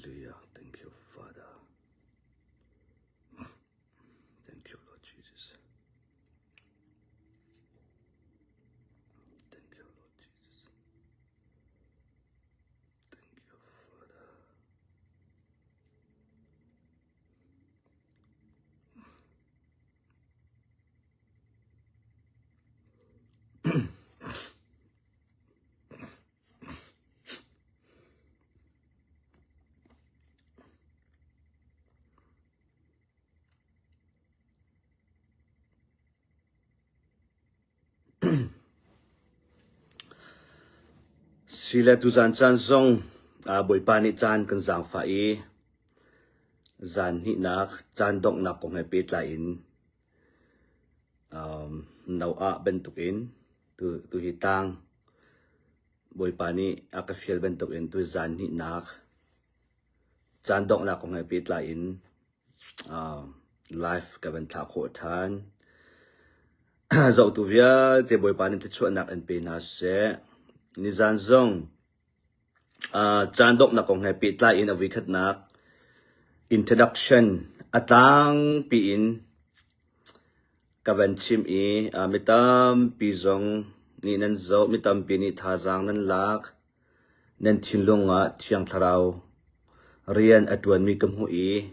Hallelujah. Thank you, Father. Thank you, Lord Jesus. Thank you, Lord Jesus. Thank you, Father. Sile tuzan caan zong Bawipa nih caan kan zaangfah i zan hnihnak caan donghnak kong he pehtlai in Noah bantukin tuhi tlang Bawipa nih a ka fial bantukin tu zan hnihnak caan donghnak kong he pehtlai in live ka van thlah khawh ṭhan. Zohtu vialte Bawipa nih thluachuahnak in pe hna seh. Nizan zong Caan donghnak kong he pehtlai in a voikhatnak introduction a tlangpi in ka van chim i mi tampi zong nih nan zoh, mi tampi nih thazaang nan lak, nan thinlung ah Thiang Thlarau rian a ṭuanmi ka hmuh i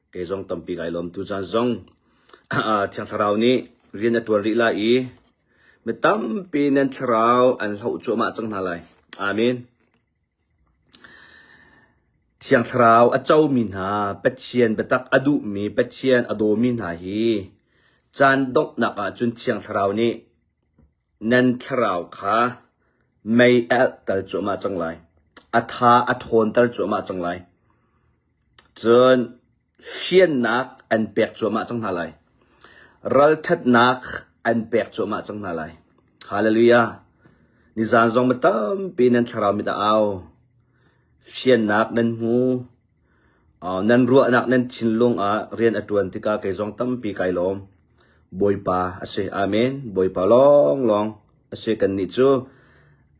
kei zong tampi kai lawm. Tucaan zong Thiang Thlarau nih rian a ṭuan rih lai i mi tampi nan thlarau an hloh cuahmah cang hna lai. Amen. Thiang Thlarau a comi hna, Pathian biatak a duhmi, Pathian a dawmi hna hi caan donghnak ah cun Thiang Thlarau nih nan thlarau kha mei a alhter cuahmah cang lai. A tha a ṭhawnter cuahmah cang lai. Cun fiannak an pek cuahmah cang hna lai. Ralṭhatnak an pek cuahmah cang hna lai. Hallelujah. Nizan zong mi tampi nan thlarau mit a au. Fiannak nan hmu. Nan ruahnak nan thinlung ah rian a ṭuan tikah kei zong tampi kai lawm. Bawipa a si. Amen. Bawipa lawnglawng a si. Kannih cu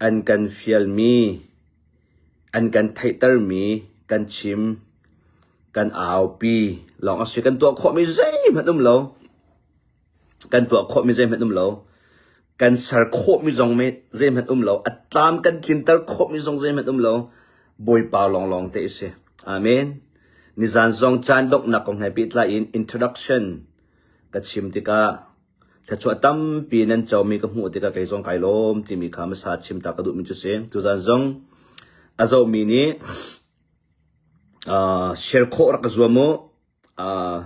an kan fialmi an kan theihtermi kan chim kan aupi lawng a si. Kan tuah khawhmi zeihmanh um lo. Kan tuah khawhmi zeihmanh um lo. Kan ser khawhmi zong zeihmanh um lo. A tlam kan tlinter khawhmi zong zeihmanh um lo. Bawipa lawnglawng te a si. Amen. Nizan zong caan donghnak kong he pehtlai in introduction ka chim tikah thluachuah tampi nan comi ka hmuh tikah kei zong kai lawm timi kha hmasa chim ta ka duhmi cu si. Tuzan zong a zohmi nih uh, share khawh rak ka zuam u. Uh,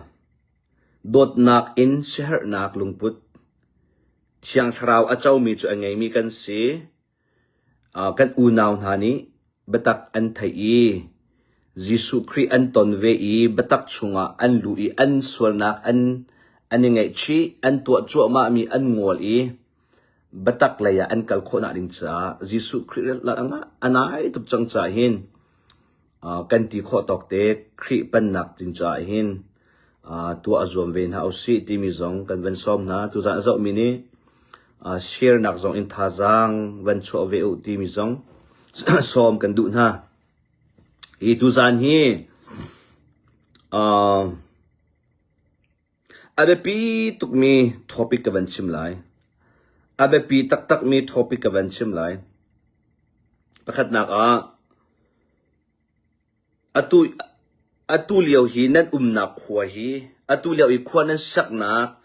dawtnak in siaherhnak lungput Thiang Thlarau a comi cu a ngeimi kan si. Kan unau hna nih biatak an theih i Jesuh Khrih an ton ve i biatak chungah an luh i an sualnak an an i ngaihchih, an tuah cuahmahmi an ngol i biatak lei ah an kal khawhnak ding caah Jesuh Khrih a nai tuk cang caah hin kan ti khawh tawk te Khrih pennak ding caah hin tuah zuam ve hna usih timi zong kan van sawm hna. Tuzaan a zohmi nih share nak zong in thazaang van chuah ve u timi zong sawm kan duh hna. Hi tuzaan hi a biapi tukmi topic ka van chim lai. A biapi taktakmi topic ka van chim lai. Pakhatnak ah Atu, atu lio hi nan umnak khua hi, atu lio i khua nan saknak,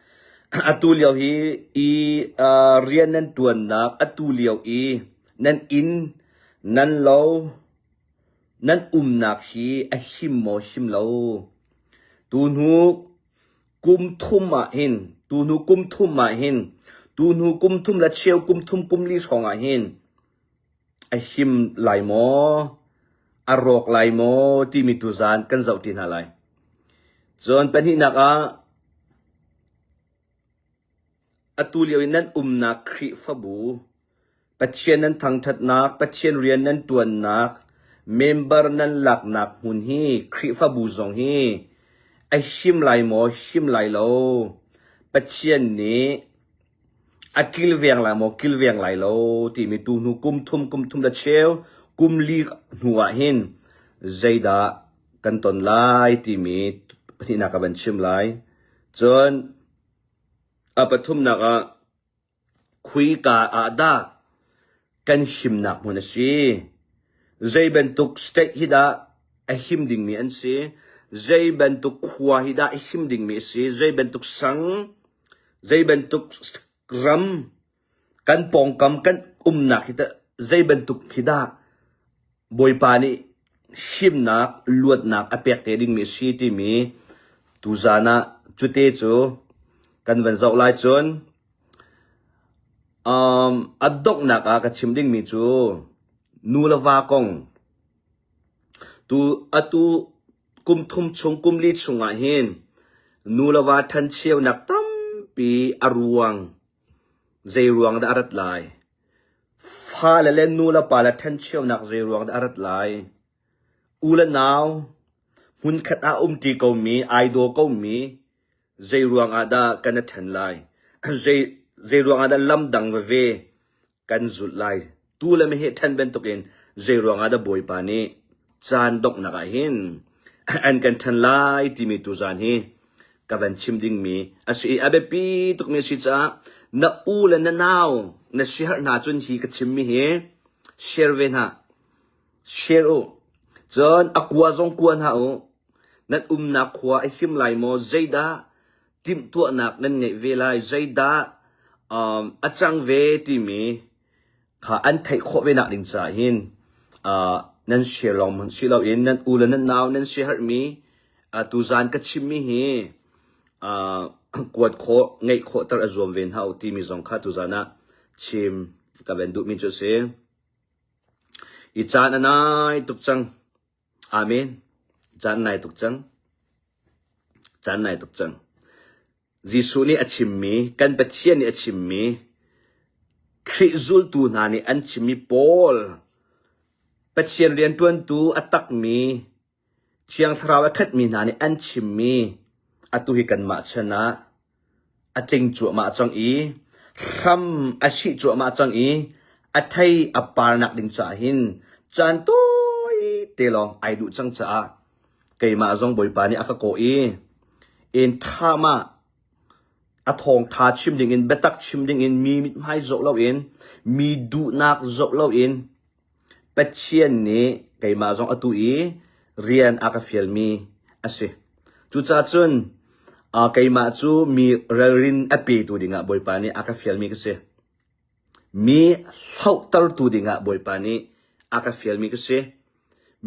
atu lio hi i uh, rian nan ṭuannak, atu lio i nan inn, nan lo, nan umnak hi a him maw him lo? Tuhnu kum thum ah hin, tuhnu kum thum ah hin, tuhnu kum thum le cheu kum thum kum li hrawng ah hin, A him lai maw? A rawk lai maw? Timi tuzaan kan zoh ti hna lai. Cun pahnihnak ah atu lio i nan umnak Khrihfabu, Pathian nan thangṭhatnak, Pathian rian nan ṭuannak, member nan laknak hmun hi Khrihfabu zong hi a him lai maw, him lai lo? Pathian nih A kilveng lai maw kilveng lai lo timi tu hnu kum thum kum thum le cheu kum li hnu ah hin zeidah kan ton lai timi pahnihnak ka van chim lai. Cun a pathumnak ah Khuika ah dah kan himnak hmun a si? Zei bantuk state hi dah a him dingmi an si? Zei bantuk khua hi dah a him dingmi a si? Zei bantuk sang, zei bantuk ram, kan pawngkam kan umnak hi tah zei bantuk hi dah Bawipa nih himnak, luatnak a pek te dingmi a si timi tuzaan ah cute cu kan van zoh lai cun um, a donghnak ah ka chim dingmi cu nu le va kong tu atu kum thum chung kum li chung ah hin nu le va ṭhencheunak tampi a ruang zei ruang dah a rat lai Fale le nulepa le ṭhencheunak zeiruang dah a rat lai? U le nau hmunkhat ah umṭi komi, ai daw komi zeiruang ah dah kan i ṭhen lai? Zei, zeiruang ah dah lam dang veve kan zulh lai? Tu le meheh ṭhen bantukin zeiruang ah dah Bawipa nih caan donghnak ah hin an kan ṭhen lai timi tuzaan hi ka van chim dingmi a si i a biapi tukmi a si caah na u le na nau na siaherh hna cun hi ka chimmi hi share ve hna. Share u. Cun a kua zong kua hna u. Nan umnak khua a him lai maw? Zeidah timhtuahnak nan ngeih ve lai? Zeidah um, a cang ve timi kha an theih khawh ve nak ding caah hin uh, nan share lawng hmanh si loin nan u le nan nau nan siaherhmi uh, tuzaan ka chimmi hi uh, kuat khawh ngeih khawh ter a zuam ve hna u timi zong kha tuzaan ah chim ka van duhmi cu a si. I caan a nai tuk cang. Amen. Caan nai tuk cang. Caan nai tuk cang. Jesuh nih a chimmi, kan Pathian nih a chimmi, Khrih zultu hna nih an chimmi Paul, Pathian rianṭuantu a takmi, Thiang Thlarau a khatmi hna nih an chimmi, atu hi kanmah chan ah a tling cuahmah cang i hram a sih cuahmah cang i a thei a parnak ding caah hin caan tawi te lawng ai duh cang caah keimah zong Bawipa nih a ka kawh i in ṭham ah a thawngṭha chim dingin biatak chim dingin mi mithmai zoh loin mi duhnak zoh loin Pathian nih keimah zong atu i rian a ka fialmi a si. Cucaah cun keimah cu mi ralrin a petu dingah Bawipa nih a ka fialmi ka si. Mi hlohtertu dingah Bawipa nih a ka fialmi ka si.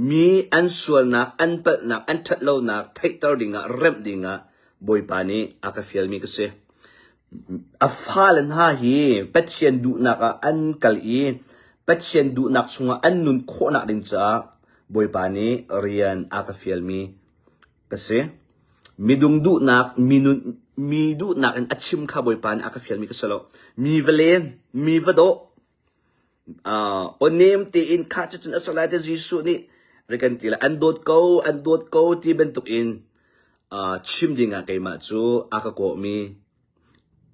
Mi an sualnak, an palhnak, an ṭhatlonak theihter dingah, remh dingah Bawipa nih a ka fialmi ka si. A fale hna hi Pathian duhnak ah an kal i Pathian duhnak chungah an nun khawhnak ding caah Bawipa nih rian a ka fialmi ka si. Midung duhnak, mi nun, mi duhnak in a chim kha Bawipa nih a ka fialmi ka si lo. Mi va len, mi va dawh, uh, aw nem tein kha cucun a si lai te Jesuh nih ri kan ti lai an dawt ko, an dawt ko ti bantuk in uh, chim dingah keimah cu a ka kawhmi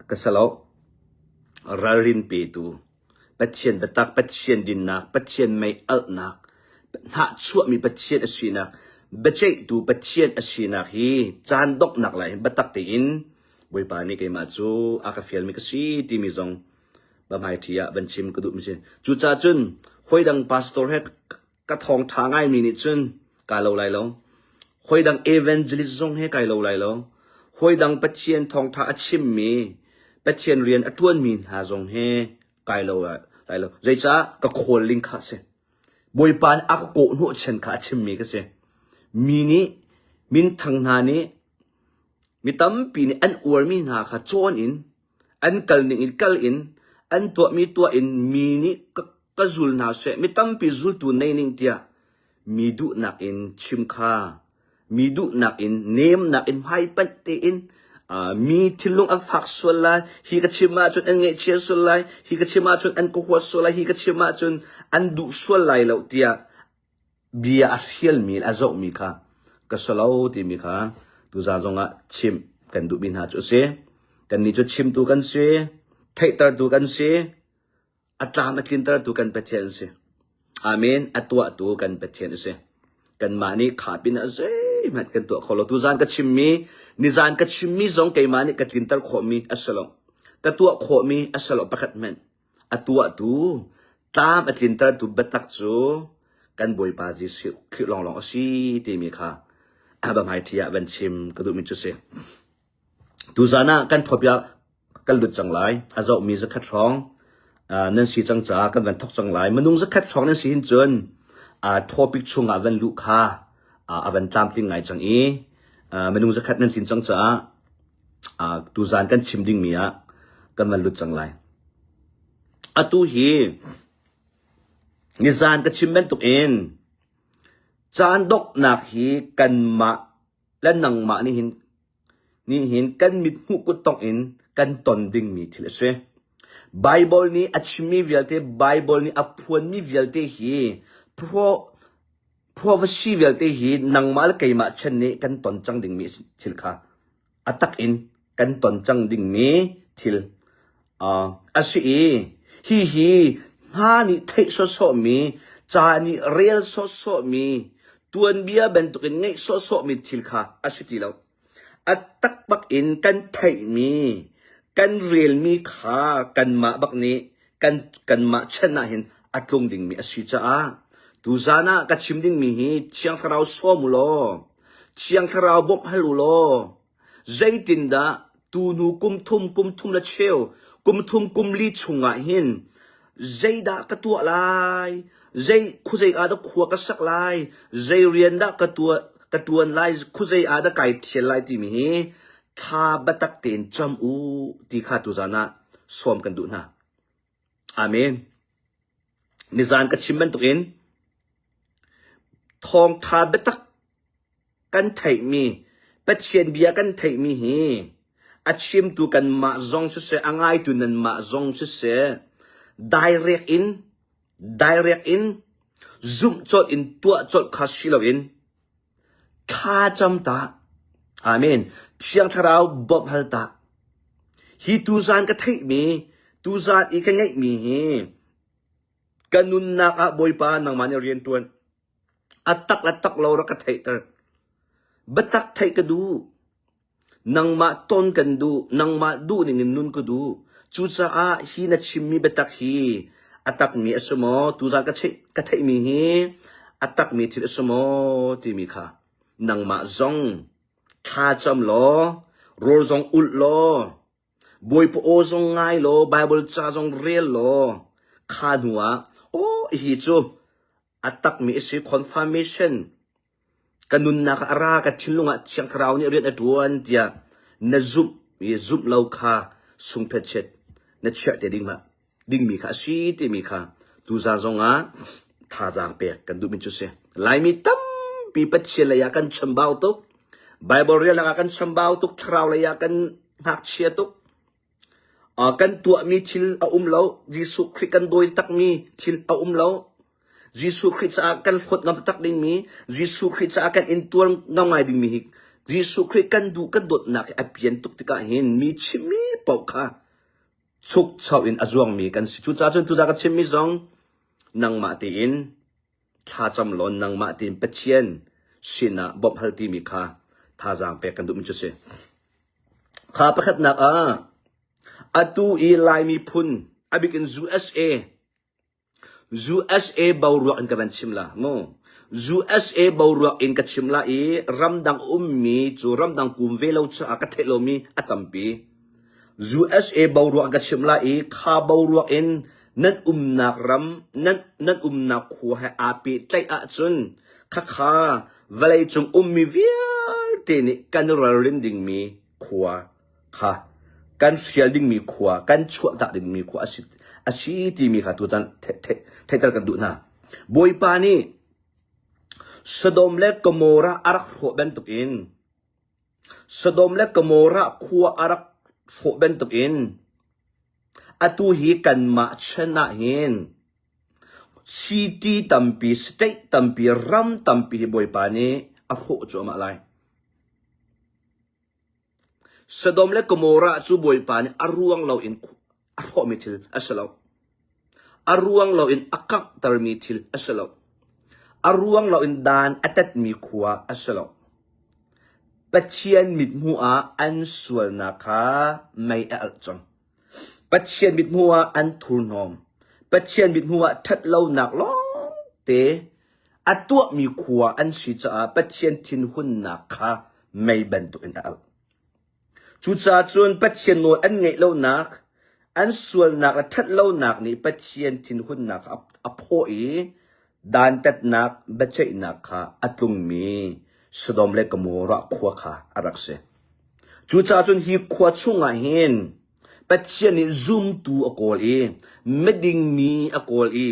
ka si lo. Ralrin petu, Pathian biatak, Pathian dinnak, Pathian mei alhnak, hnahchuahmi Pathian a sinak, biaceihtu Pathian a sinak hi caan donghnak lai hin biatak tein Bawipa nih keimah cu a ka fialmi ka si timi zong hmaiṭhi ah van chim ka duhmi si. Cucaah cun hawidang pastor he ka thawngṭha ngaimi nih cun kai lo lai lo. Hawidang evangelist zong he kai lo lai lo. Hawidang Pathian thawngṭha a chimmi, Pathian rian a ṭuanmi hna zong he kai lo lai lo. Zeicah ka calling kha a si. Bawipa nih a ka kawhhnawh chan kha a chimmi ka si. Mi nih minthang hna nih mi tampi nih an uarmi hna kha cawn in An kal ning in kal in an tuahmi tuah in mi nih ka, ka zul hna seh, mi tampi zultu nei ning tiah mi duhnak in chim kha, mi duhnak in nemnak in hmaipanh tein uh, mi thinlung an fak sual lai, hi ka chim ahcun an ngaihchia sual lai, hi ka chim ahcun an ka huat sual lai, hi ka chim ahcun an duh sual lai lo tiah bia a hrialmi le a zohmi kha ka si lo timi kha tuzaan zongah chimh kan duhmi hna cu a si. Kannih cu chimtu kan si, theihtertu kan si, a tlam a tlintertu kan Pathian a si. Amen. A tuahtu kan Pathian a si. Kanmah nih kha pinah zeihmanh kan tuah kho lo. Tuzan ka chimmi, nizan ka chimmi zong keimah nih ka tlinter khawhmi a si lo. Ka tuah khawhmi a si lo pakhat hmanh. A tuahtu, tlam a tlintertu biatak cu kan Bawipa Jesuh Khrih lawnglawng a si timi kha biahmaiṭhi ah van chim ka duhmi cu si. Tuzan ah kan thawpiah kan lut cang lai. A zohmi zakhat hrawng nan si cang caah kan van thawk cang lai. Minung zakhat hrawng nan si hin cun topic chungah van luh kha a van tlamtling ngai cang i minung zakhat nan tlin cang caah tuzan kan chim dingmi ah kan van lut cang lai. Atu hi nizan ka chim bantukin caan donghnak hi kanmah le nangmah nih hin nih hin kan mit hmuh kuttongh in kan ton dingmi thil a si. Baibal nih a chimmi vialte, Baibal nih a phuanmi vialte hi pro prophecy vialte hi nangmah le keimah chan nih kan ton cang dingmi thil kha a tak in kan ton cang dingmi thil a si i hihi hna nih theih sawhsawhmi, ca nih rel sawhsawhmi, tuanbia bantukin ngeih sawhsawhmi thil kha a si ti lo. A taktak in kan theihmi, kan relmi kha kanmah bak nih kan kanmah chan ah hin a tlung dingmi a si caah tuzan ah ka chim dingmi hi Thiang Thlarau sawm u law, Thiang Thlarau bawmh hal u law, Zeitindah tunu kum thum, kum thum le cheu, kum thum kum li chungah hin zeidah ka tuah lai, zei khuazei ah dah khua ka sak lai, zei rian dah ka tuah ka ṭuan lai, khuazei ah dah kai thial lai timi hi thla biatak tein cam u ti kha tuzan ah sawm kan duh hna. Amen. Nizan ka chim bantukin thawngṭha biatak kan theihmi Pathian bia kan theihmi hi a chimtu kanmah zong siseh a ngaitu nanmah zong siseh direct in direct in zumh colh in tuah colh kha si loin thla cam ta amen thiang thlarau bawmh hal ta hi tuzan ka theihmi tuzan i ka ngeihmi hi ka nunnak ah Bawipa nangmah nih rian ṭuan A tak le tak lo rak ka theihter. Biatak theih ka duh. Nangmah ton kan duh. Nangmah duh ning in nun ka duh. Cucaah hi na chimmi biatak hi a takmi a si maw? Tuzaan ka theih, ka theihmi hi a takmi thil a si maw? Timi kha nangmah zong thla cam law, rawl zong ulh law, Bawipa aw zong ngai law, Baibal ca zong rel law, kha hnu ah, aw hi cu A takmi a si. Confirmation ka nunnak ah a ra, ka thinlung ah Thiang Thlarau nih rian a ṭuan tiah na zumh i zumh lo kha sungphetchet na chiah te ding dingmi kha a si timi kha tuzaan zongah thazaang pek kan duhmi cu si. Laimi tampi Pathian lei ah kan chambau tuk. Bible rel ah kan chambau tuk, thlarau lei ah kan ngakchia tuk. Kan tuahmi thil a um lo. Jesuh Khrih kan dawi takmi thil a um lo. Jesuh Khrih caah kan hlawt ngam taktak dingmi, Jesuh Khrih caah kan intuar ngam ngai dingmi hi Jesuh Khrih kan duh kan dawtnak hi a pian tuk tikah hin mi chimmi paoh kha chukcho in a zuangmi kan si. Cucaah cun tuzaan ka chimmi zong nangmah tein thlacam law nangmah tein Pathian sinah bawmh hal timi kha thazaang pek kan duhmi cu si. Kha pakhatnak ah atu i Lai miphun a bik in USA USA boruak in ka van chim la mu. USA boruak in ka chim la i ramdang ummi cu ramdang kum ve lo caah ka theih lomi a tampi. USA boruak in ka chim la i kha boruak in nan umnak ram nan nan umnak khua he aa pehtlaih ahcun khakha vawleicung ummi vialte nih kan ralrin dingmi khua kha kan hrial dingmi khua kan chuahtak dingmi khua a si a si timi kha tutan theihter kan duh hna. Bawipa nih Sodom le Gomorrah a rak hrawh bantukin Sodom le Gomorrah khua a rak hrawh bantukin atu hi kanmah chan ah hin city tampi, state tampi, ram tampi hi Bawipa nih a hrawh cuahmah lai. Sodom le Gomorrah cu Bawipa nih a ruang loin a hrawhmi thil a si lo. A ruang loin a kanghtermi thil a si lo. A ruang loin dan a tatmi khua a si lo. Pathian mithmuh ah an sualnak kha mei a alh cang. Pathian mithmuh ah an thurhnawm. Pathian mithmuh ah ṭhatlonak lawngte a tuahmi khua an si caah Pathian thinhunnak kha mei bantukin a alh. Cucaah cun Pathian nawl an ngaih lonak, an sualnak le ṭhatlonak nih Pathian thinhunnak kha a phawh i dantatnak biaceihnak kha a tlungmi Sodom le Gomorrah khua kha a rak si. Cucaah cun hi khua chungah hin Pathian nih zumtu a kawl i miding mi a kawl i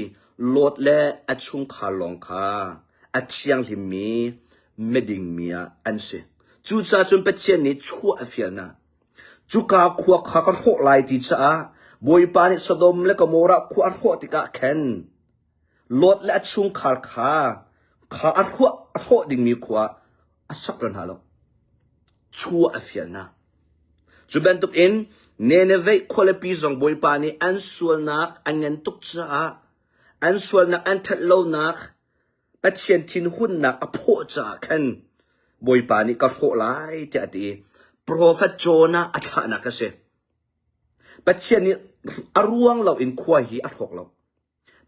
Lot le a chungkhar lawng kha a thianghlimmi miding mi ah an si. Cucaah cun Pathian nih chuah a fial hna. Cuka khua kha ka hrawh lai ti caah Bawipa nih Sodom le Gomorrah khua a hrawh tikah khan Lot le a chungkhar kha kha a hrawh a hrawh dingmi khua a sak hna lo. Chuah a fial hna. Cu bantukin Nineveh khualipi zong Bawipa nih an sualnak a ngan tuk caah an sualnak an ṭhatlonak Pathian thinhunnak a phawh caah khan Bawipa nih ka hrawh lai tiah a ti i profet Jonah a thlahnak a si. Pathian nih a ruang loin khua hi a hrawk lo.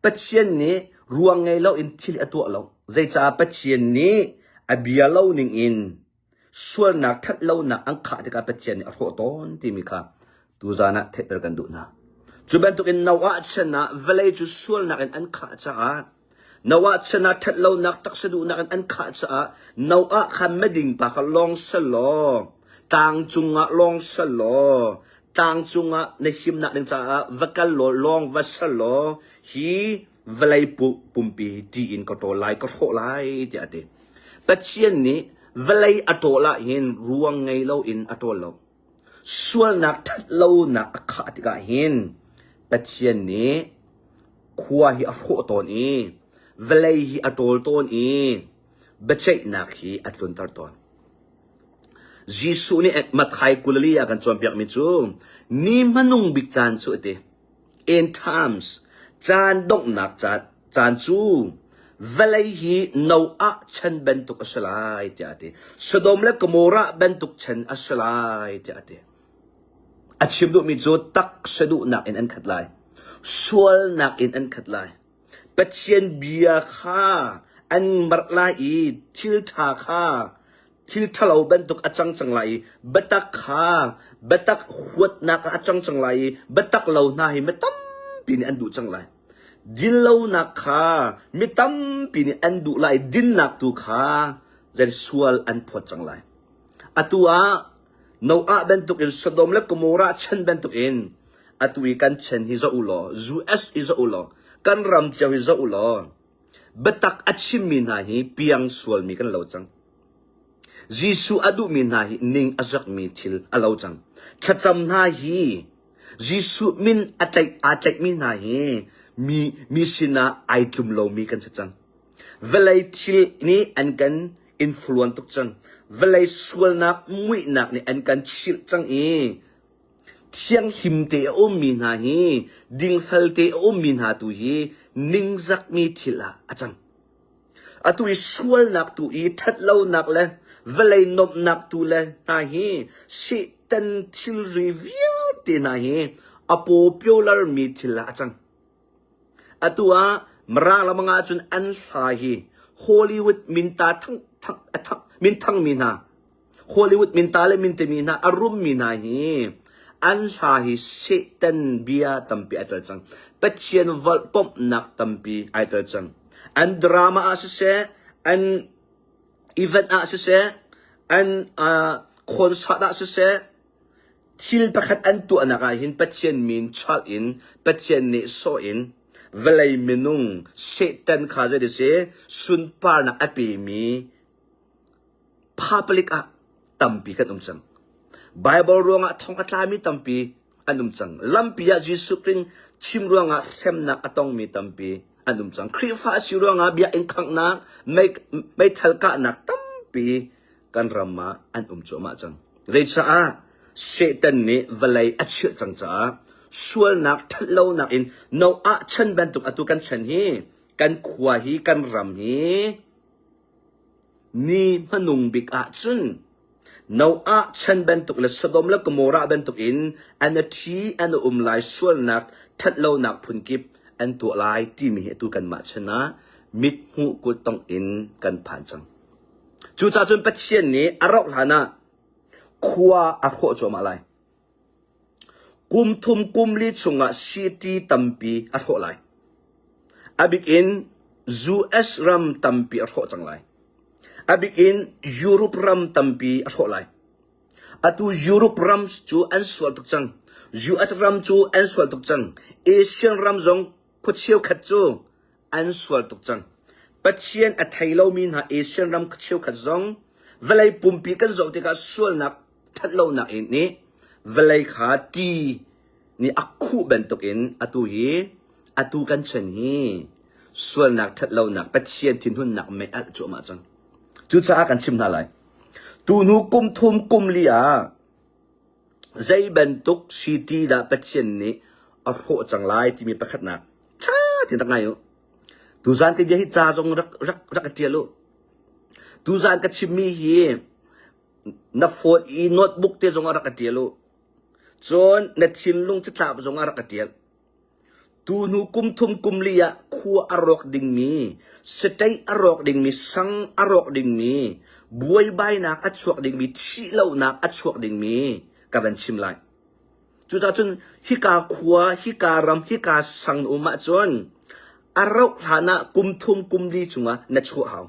Pathian nih ruang ngei loin thil a tuah lo. Zeicah Pathian nih a bia lo ningin sualnak ṭhatlonak an khah tikah Pathian nih a hrawh tawn timi kha tuzan ah theihter kan duh hna. Cu bantukin Noah chan ah vawlei cu sualnak in an khah caah Noah chan ah ṭhatlonak taksa duhnak in an khah caah Noah kha miding pa kha lawng selaw tlang cungah lawng selaw tlang cungah na himnak ding caah va kal law lawng va selaw hi vawlei pumpi ti in ka ṭawl lai ka hrawh lai tiah a ti. Pathian nih vawlei a ṭawl ahhin ruang ngei loin a ṭawl lo. Sualnak ṭhatlonak a khah tikah hin Pathian nih khua hi a hrawh tawn i vawlei hi a ṭawl tawn i biaceihnak hi a tlunter tawn. Jesuh nih Matthai 24 ah kan cawnpiakmi cu ni hmanung bik caan cu a ti. End times, caan donghnak caan, caan cu vawlei hi Noah chan bantuk a si lai tiah a ti. Sodom le Gomorrah bantuk chan a si lai tiah a ti. A chim duhmi cu taksa duhnak in an khat lai. Sualnak in an khat lai. Pathian bia kha an marh lai i thil ṭha kha thil ṭhalo bantuk a cang cang lai i biatak kha biatak huatnak ah a cang cang lai i biatak lo hna hi mi tampi nih an duh cang lai. Dinlonak kha mi tampi nih an duh lai i dinnak tu kha zei sual an phawt cang lai. Atu ah Noah bantukin Sodom le Gomorrah chan bantukin atu i kan chan hi zoh u law US hi zoh u law kan ram cio hi zoh u law biatak a chimmi hna hi piang sualmi kan lo cang. Jesuh a duhmi hna hi ning a zakmi thil a lo cang. Thlacam hna hi Jesuh min a tlaih aa tlaihmi hna hi mi mi sinah ai tlum lomi kan si cang. Vawlei thil nih an kan influence tuk cang. Vawlei sualnak muihnak nih an kan chilh cang i thianghlim te a ummi hna hi dingfel te a ummi hna tu hi ningzakmi thil ah a cang. Atu i sualnak tu i ṭhatlonak le vawlei nuamhnak tu le hna hi Satan thilri vialte hna hi a popular mi thil ah a cang. Atu ah Mirang lamang ahcun an hla hi Hollywood minta thang, thang, a thang, minthangmi hna Hollywood minta le mintemi hna a rummi hna hi an hla hi Satan bia tampi ai tel cang. Pathian volhpomhnak tampi ai tel cang. An drama ah siseh, an event ah siseh, an uh, concert ah siseh, thil pakhat an tuahnak ah hin Pathian min chalh in Pathian nehsawh in vawlei minung Satan kha zei si sunparnak a pemi public ah tampi kan um cang. Bible ruangah thong a tlami tampi an um cang. Lampi ah Jesuh Khrih chim ruangah hremnak a tongmi tampi an um cang. Khrihfa a si ruangah biakinn khanghnak, meithal kahnak tampi kan ram ah an um cuahmah cang. Zeicaah Satan nih vawlei a chilh cang caah sualnak ṭhatlonak in Noah chan bantuk atu kan chan hi. Kan khua hi kan ram hi ni hmanung bik ahcun Noah chan bantuk le Sodom le Gomorrah bantuk in an a thi an a um lai sualnak ṭhatlonak phunkip an tuah lai timi hi atu kanmah chan ah mithmuh kuttongh in kan phan cang. Cucaah cun Pathian nih a rauh hlan ah khua a hrawh cuahmah lai. Kum thum kum li chungah city tampi a hrawh lai. A bik in US ram tampi a hrawh cang lai. A bik in Europe ram tampi a hrawh lai. Atu Europe ram cu an sual tuk cang. US ram cu an sual tuk cang. Asian ram zong khua cheukhat cu an sual tuk cang. Pathian a thei lomi hna Asian ram cheukhat zong vawlei pumpi kan zoh tikah sualnak ṭhatlonak in nih vawlei kha ti nih a khuh bantukin atu hi atu kan chan hi sualnak ṭhatlonak Pathian thinhunnak mei alh cuahmah cang. Cucaah kan chim hna lai. Tuhnu kum thum kum li ah zei bantuk city dah Pathian nih a hrawh cang lai timi pakhatnak ṭha tein rak ngai u. Tuzaan ka bia hi ca zong rak rak rak ka ṭial u. Tuzaan ka chimmi hi na phone i notebook te zong ah rak ka ṭial u. Cun na thinlung catlap zong ah rak ka ṭial. Tuhnu kum thum kum li ah khua a rawk dingmi, state a rawk dingmi, sang a rawk dingmi, buaibainak a chuak dingmi, thihlohnak a chuak dingmi ka van chim lai. Cucaah cun hika khua, hika ram, hika sang na um ahcun a rauh hlan ah kum thum kum li chungah na chuah hau.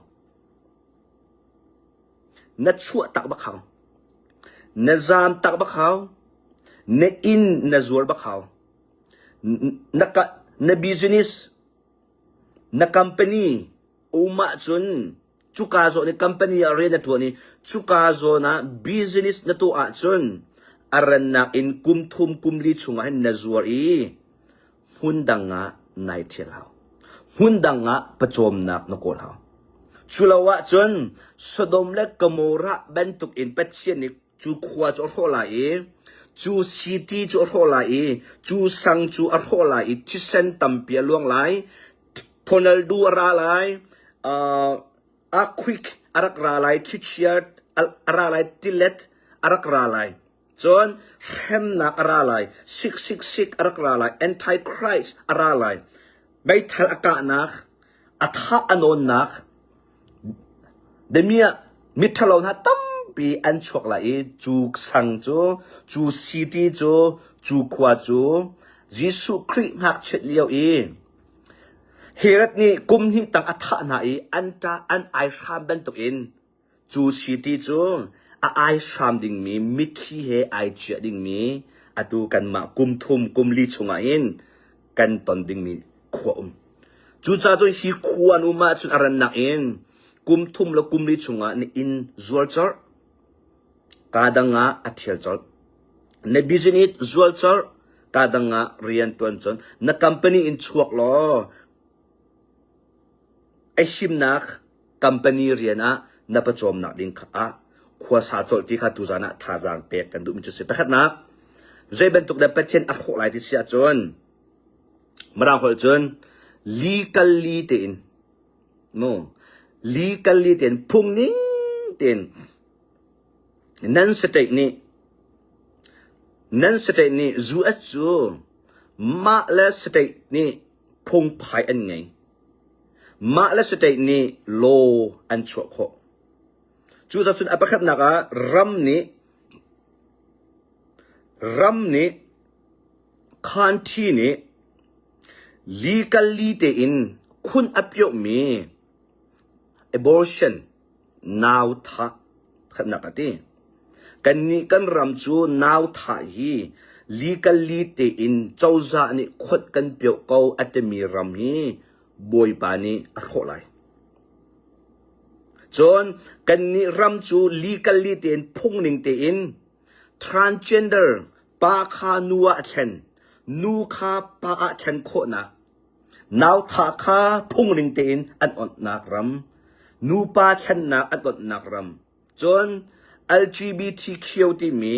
Na chuah tak bak hau. Na zaam tak bak hau. Na inn na zuar bak hau. Na, ka, na business, na company um ahcun cuka zawn i company ah rian na ṭuan i cuka zawn ah business na tuah ahcun a rannak in kum thum kum li chungah hin na zuar i hmun dang ah nai ṭhial hau. Hmun dang ah pawcawmnak na kawl hau. Cu lo ahcun Sodom le Gomorrah bantuk in Pathian nih cu khua cu a hrawh lai i cu city cu a hrawh lai i cu sang cu a hrawh lai i thisen tampi a luang lai. Tornado a ra lai. Uh, earthquake a rak ra lai. Thlichia a ra lai. Tilet a rak ra lai. Cun hremnak a ra lai. 666 a rak ra lai. Antichrist a ra lai. Meithal a kahnak, a thah a nawnnak, damiah miṭhalo hna tampi an chuak lai i cu sang cu, cu city cu, cu khua cu Jesuh Khrih ngakchiat lio i Herod nih kum hnih tang a thah hna i an ṭah an aihram bantukin Cu city cu a aihram dingmi mitthli he ai ciah dingmi atu kanmah kum thum kum li chungah hin kan ton dingmi khua um. Cucaah cun hi khua an um ahcun a rannak in kum thum le kum li chungah na inn zual colh, kaa dang ah a ṭhial colh. Na business zual colh, kaa dang ah rian ṭuan colh. Na company in chuak law A himnak company rian ah na pawcawmnak ding kha ah khuasa colh ti kha tuzaan ah thazaang pek kan duhmi cu si. Pakhatnak, zei bantuk dah Pathian a hrawh lai ti si ahcun Mirang holh cun legally tein no legally tein phung ning tein nan state nih nan state nih US cu mah le state nih phungphai an ngei. Mah le state nih law an chuah khawh. Cucaah cun a pakhatnak ah ram nih ram nih county nih legally tein khun a piohmi abortion nau thah khatnak a ti. Kannih kan ram cu nau thah hi legally tein cozah nih khuat kan pioh ko a timi ram hi Bawipa nih a hrawh lai. Cun kannih ram cu legally tein phungning tein transgender pa kha nu ah a thlen, nu kha pa ah thlen khawhnak Nauthah kha phungning tein an onhnak ram, nupa thlennak an onhnak ram. Cun LGBTQ timi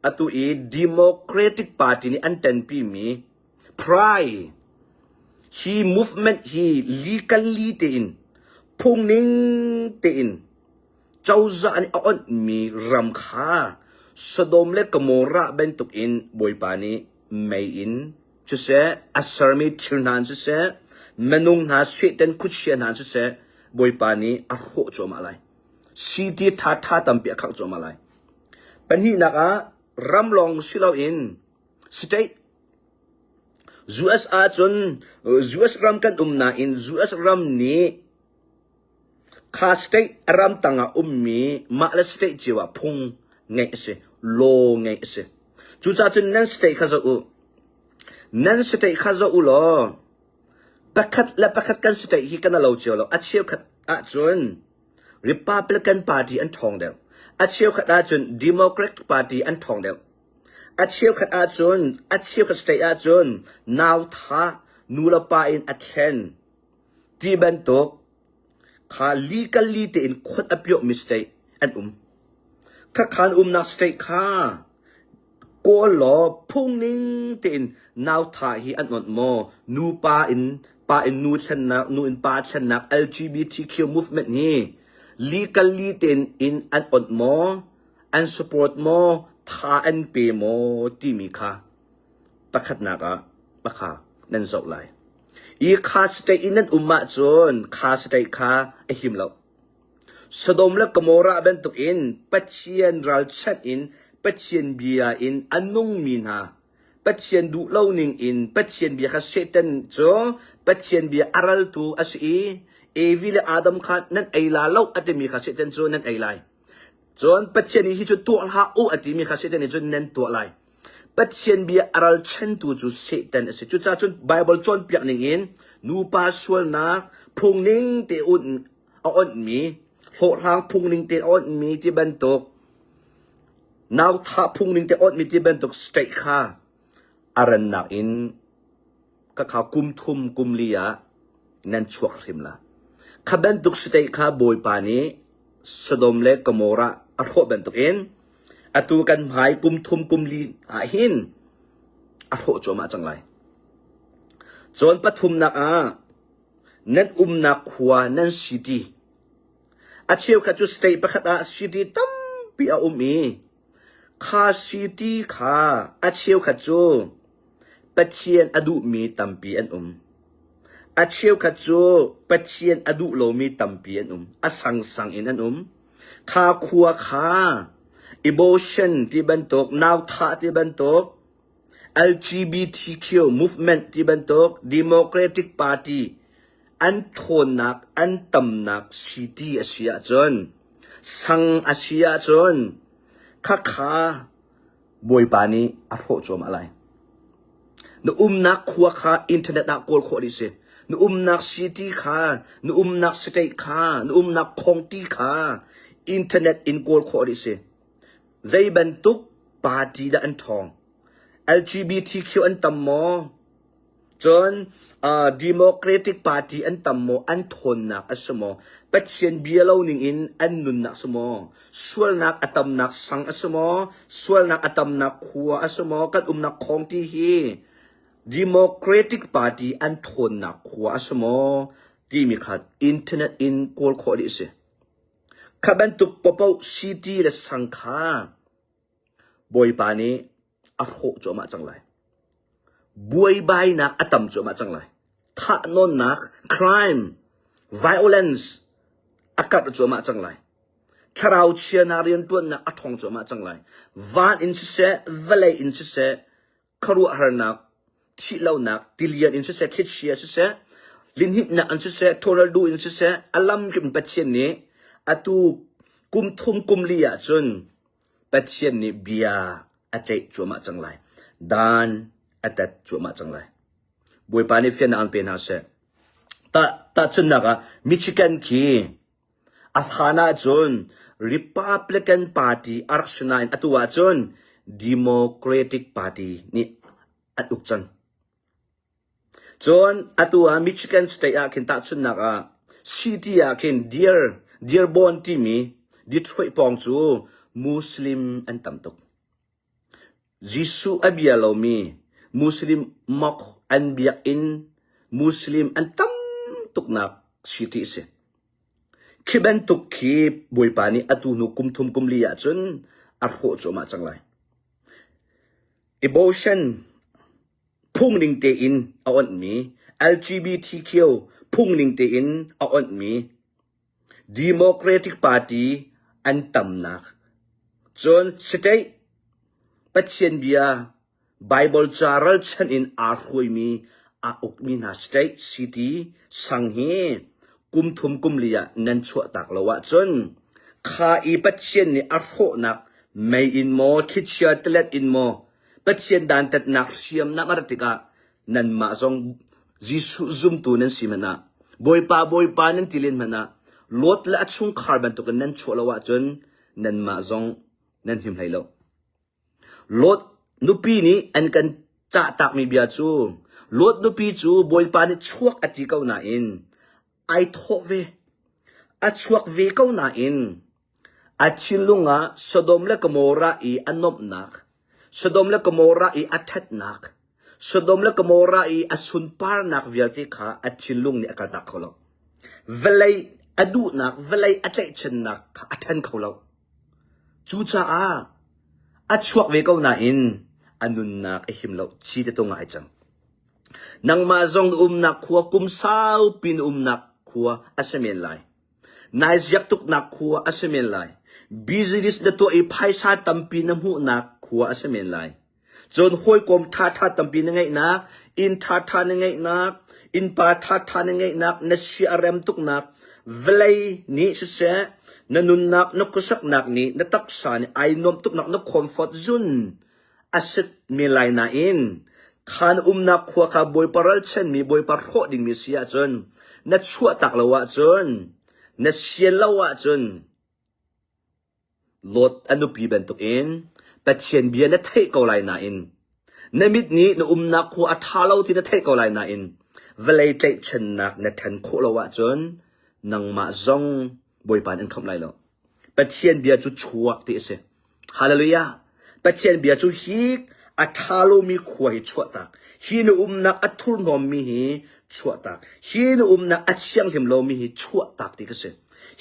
atu i Democratic Party nih an ṭanpimi Pride. Hi movement hi legally tein phungning tein cozah nih a onhmi ram kha Sodom le Gomorrah bantuk in Bawipa nih mei in siseh, a sermi thil hna in siseh, minung hna Satan khuachia hna in siseh, Bawipa nih a hrawh cuahmah lai. City ṭhaṭha tampi a khangh cuahmah lai. Pahnihnak ah ram lawng si loin state US ahcun US ram kan um nain US ram nih kha state a ram tangah ummi mah le state cio ah phung ngeih a si, law ngeih a si. Cucaah cun nan state kha zoh u. Nan state kha zoh u law pakhat le pakhat kan state hi kan lo cio lo. A cheukhat ahcun Republican Party an ṭhawng deuh. A cheukhat ahcun Democrat Party an ṭhawng deuh. A cheukhat ahcun, a cheukhat state ahcun nauthah nu le pa in a thlen ti bantuk kha legally tein khuat a piahmi state an um. Khakhan umnak state kha kawl law phungning tein nauthah hi an onh maw? Nupa in pa in nu thlennak, nu in pa thlennak LGBTQ movement hi legally tein in an onh maw? An support maw? Tha an pe maw? Timi kha pakhatnak ah pakha nan zoh lai. I kha state in nan um ahcun kha state kha a him lo. Sodom le Gomorrah bantukin Pathian ralchanh in Pathian bia in a nungmi hna Pathian duh lo ning in Pathian bia kha Satan cu Pathian bia a raltu a si i Evi le Adam kha nan ei la lo a timi kha Satan cu nan ei lai. Cun Pathian nih hi cu tuah hlah u a timi kha Satan nih cun nan tuah lai. Pathian bia a ralchantu cu Satan a si. Cucaah cun Baibal cawnpiak ning in nupa sualnak phungning te un a onhmi, hlawhhlang phungning te a onhmi ti bantuk, nauthah phungning te onhmi ti bantuk state kha a rannak in ka kha kum thum kum li ah nan chuak hrim la. Kha bantuk state kha Bawipa nih Sodom le Gomorrah a hrawh bantukin atu kan hmai kum thum kum li ah hin a hrawh cuahmah cang lai. Cun pathumnak ah nan umnak khua nan city a cheukhat cu state pakhat ah city tampi a um i kha city kha a cheukhat cu Pathian a duhmi tampi an um. A cheukhat cu Pathian a duh lomi tampi an um. A sangsang in an um. Kha khua kha abortion ti bantuk, nauthah ti bantuk, LGBTQ movement ti bantuk, Democratic Party an ṭhawnnak, an tamnak city a si ahcun, sang a si ahcun, khakha Bawipa nih a hrawh cuahmah lai. Na umnak khua kha internet ah kawl khawh dih si. Na umnak city kha, na umnak state kha, na umnak county kha internet in kawl khawh dih si. Zei bantuk party dah an ṭhawng? LGBTQ an tam maw? Cun uh, Democratic Party an tam maw? An ṭhawnnak a si maw? Pathian bia lo ning in an nunnak si maw? Sualnak a tamnak sang a si maw? Sualnak a tamnak khua a si maw? Kan umnak county hi Democratic Party an ṭhawnnak khua a si maw? Timi kha internet in kawl khawh dih a si. Kha bantuk paohpaoh city le sang kha Bawipa nih a hrawh cuahmah cang lai. Buaibainak a tam cuahmah cang lai. Thahnawnnak, crime, violence a karh cuahmah cang lai. Thlarau chianak rianṭuannak a ṭhawng cuahmah cang lai. Van in siseh, vawlei in siseh, khuaruahharnak, thihlonak, tilian in siseh, thlichia siseh, lihninhnak in siseh, tornado in siseh, a lamkip in Pathian nih atu kum thum kum li ahcun Pathian nih bia a ceih cuahmah cang lai. Dan a tat cuahmah cang lai. Bawipa nih fiannak an pe hna seh. Tah, tahchunhnak ah Michigan khi a hlan ahcun Republican Party a rak si nain atu ahcun Democratic Party nih an uk cang. Cun atu ah Michigan State ah khin tahchunhnak ah city ah khin Deer Dearborn timi Detroit pawng cu Muslim an tam tuk. Jesuh a bia lomi Muslim mok an biakinn. Muslim an tam tuknak city a si. Khi bantuk khi Bawipa nih atu hnu kum thum kum li ahcun a hrawh cuahmah cang lai. Abortion phungning tein a onhmi, LGBTQ phungning tein a onhmi Democratic Party an tamnak. Cun state Pathian bia Baibal ca ralchanh in aa hruaimi aa ukmi hna state, city, sang hi kum thum kum li ah nan chuahtak lo ahcun kha i Pathian nih a hrawhnak mei in maw thlichia tilet in maw Pathian dantatnak hriamnam a rat tikah nanmah zong Jesuh zumtu nan si hmanh ah Bawipa Bawipa nan ti len hmanh ah Lot le a chungkhar bantukin nan chuah lo ahcun nanmah zong nan him hlei lo. Lot nupi nih an kan cahtakmi bia cu Lot nupi cu Bawipa nih chuak a ti ko nain ai thawh ve. A chuak ve ko nain a thinlung ah Sodom le Gomorrah i a nuamhnak, Sodom le Gomorrah i a ṭhatnak, Sodom le Gomorrah i a sunparnak vialte kha a thinlung nih a kaltak kho lo. Vawlei a duhnak, vawlei a tlaihchannak kha a ṭhen kho lo. Cucaah a chuak ve ko nain a nunnak a him lo ci te tung ah ai cang. Nangmah zong na umnak khua kum saupi na umnak khua a si men lai. Nai ziak tuknak khua a si men lai. Business na tuah i phaisa tampi na hmuhnak khua a si men lai. Cun hawikom ṭhaṭha tampi na ngeihnak, inn ṭhaṭha na ngeihnak, innpa ṭhaṭha na ngeihnak, na sia a rem tuknak, vawlei nih siseh, na nunnak, na khuasaknak nih, na taksa nih ai nuamh tuknak, na comfort zone a si men lai nain, kha na umnak khua kha Bawipa ralchanmi, Bawipa hrawh dingmi si ahcun, na chuahtak lo ahcun, na sian lo ahcun, Lot a nupi bantukin Pathian bia na theih ko lai nain na mit nih na umnak khua a ṭha lo ti na theih ko lai nain vawlei tlaihchannak na ṭhen khawh lo ahcun nangmah zong Bawipa nih an khamh lai lo. Pathian bia cu chuak ti a si. Hallelujah! Pathian bia cu hi a ṭha lomi khua hi chuahtak. Hi na umnak a thurhnawmmi hi chuahtak. Hi na umnak a thianghlim lomi hi chuahtak ti ka si.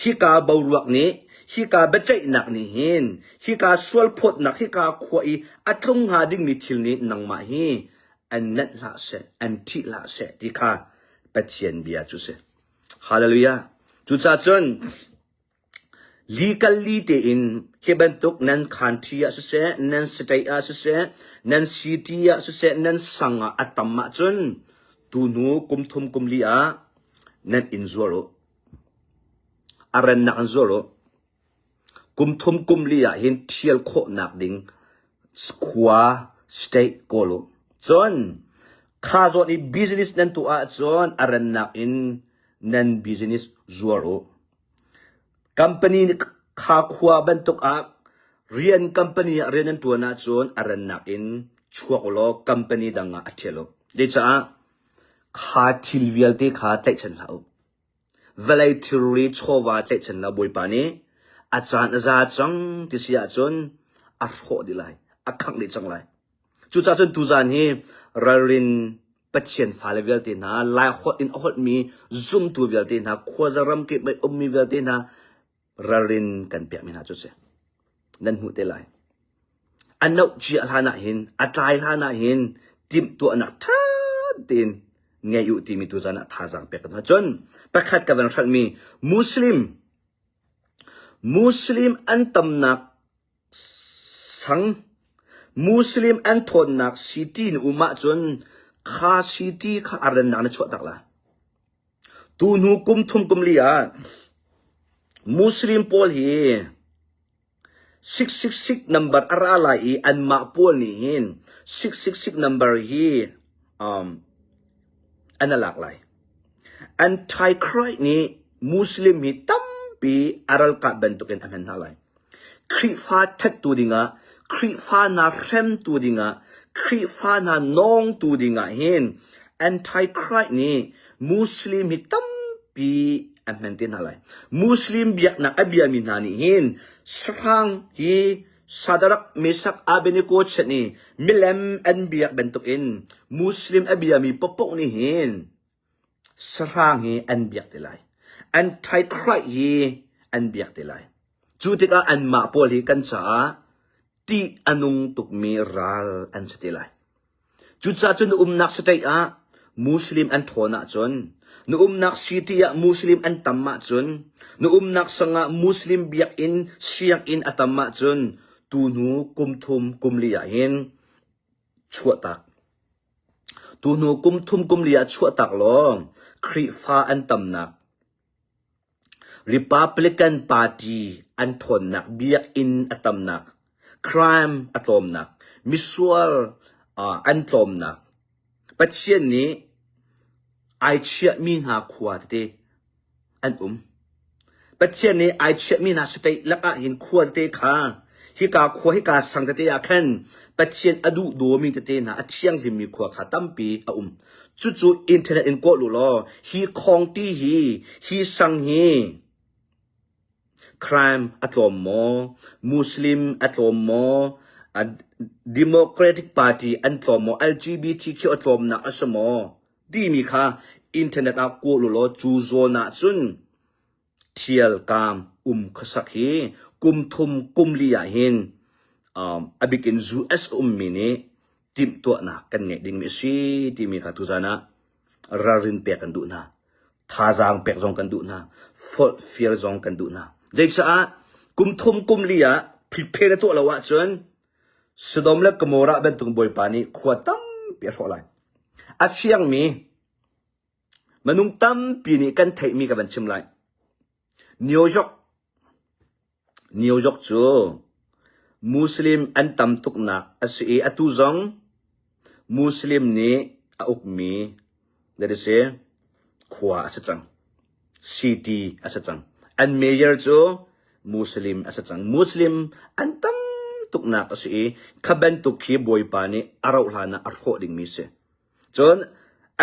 Hika boruak nih, hika biaceihnak nih hin, hika sualphawtnak, hika khua i a tlung hnga dingmi thil nih nangmah hi an nenh hlah seh, an ṭhih hlah seh ti kha Pathian bia cu si. Hallelujah. Cucaah cun li kal li tein hi bantuk nan country ah siseh, nan state ah siseh, nan city ah siseh, nan sang ah a tam ahcun tuhnu kum thum kum li ah nan inn zuar u. A rennak in zuar u. Kum thum kum li ah hin ṭhial khawhnak ding khua state kawl u. Cun kha zawn i business nan tuah ahcun a rennak in nan business zuar u. Company kha khua bantuk ah rian company ah rian nan ṭuan ahcun a rennak in chuak u law company dang ah a ṭhial u. Zeicah kha thil vialte kha tlaihchan hlah u. Vawlei thilri chawva tlaihchan lo Bawipa nih a caan a za cang ti si ahcun a hrawh dih lai, a khangh dih cang lai. Cucaah cun tuzaan hi ralrin Pathian fale vialte hna, Laiholh in a holhmi zumtu vialte hna, khuaza ramkip mei ummi vialte hna, ralrin kan pekmi hna cu si. Nan hmuh te lai. A noh cia hlan ah hin, a tlai hlan ah hin timhtuahnak ṭha tein ngei u timi tuzan ah thazaang pek kan hna. Cun pakhat ka van hralhmi Muslim Muslim an tamnak sang Muslim an thawnnak city na um ahcun kha city kha a rennak na chuah tak la. Tuhnu kum thum kum li ah Muslim pawl hi 666 number a ra lai i anmah pawl nih hin 666 number hi um, an a lak lai. Antichrist nih Muslim hi tampi a ralkap bantukin a hman hna lai. Khrihfa thattu dingah, Khrihfa hna hremtu dingah, Khrihfa hna nawngtu dingah hin Antichrist nih Muslim hi tampi an hman te hna lai. Muslim biaknak a biami hna nih hin sahrang hi Sadarak, Mesak, Abednego chan i milem an biak bantukin Muslim a biami paohpaoh nih hin. Sahrang hi an biak te lai. Antichrist hi an biak te lai. Cu tikah anmah pawl hi kan caah tih a nung tukmi ral an si te lai. Cucaah cun na umnak state ah Muslim an ṭhawn ahcun, na umnak city ah Muslim an tam ahcun, na umnak sang ah Muslim biakinn, sianginn a tam ahcun, tuhnu kum thum kum li ah hin chuahtak. Tuhnu kum thum kum li ah chuahtak law Khrihfa an tamnak Republican Party an ṭhawnnak, biakinn a tamnak, crime a tlawmnak, misual an tlawmnak, Pathian nih ai chiahmi hna khua tete an um. Pathian nih ai chiahmi hna state lakah hin khua tete kha hika khua hika sang tete ah khan Pathian a duh dawmi tete hna a thianghlimmi khua kha tampi a um. Cucu internet in kawl u law hi khawngti hi hi sang hi crime a tlawm maw Muslim a tlawm maw Democratic Party an tlawm maw LGBTQ a tlawmnak a si maw timi kha internet ah kawl u law cu zawn ah cun ṭhialkaam um khuasak hi kum thum kum li ah hin um, a bik in US a ummi nih timhtuahnak kan ngeih dingmi a si timi kha tuzan ah ralrin pek kan duh hna. Thazaang pek zong kan duh hna. Forhfial zong kan duh hna. Zeicaah kum thum kum li ah prepare na tuah lo ahcun Sodom le Gomorrah bantuk Bawipa nih khua tampi a hrawh lai. A fiangmi minung tampi nih kan theihmi ka van chim lai. New York New York cu Muslim an tam tuknak a si i atu zong Muslim nih a ukmi that is khua a si cang. City a si cang. An mayor cu Muslim a si cang. Muslim an tam tuknak a si i kha bantuk khi Bawipa nih a rauh hlan ah a hrawh dingmi si. Cun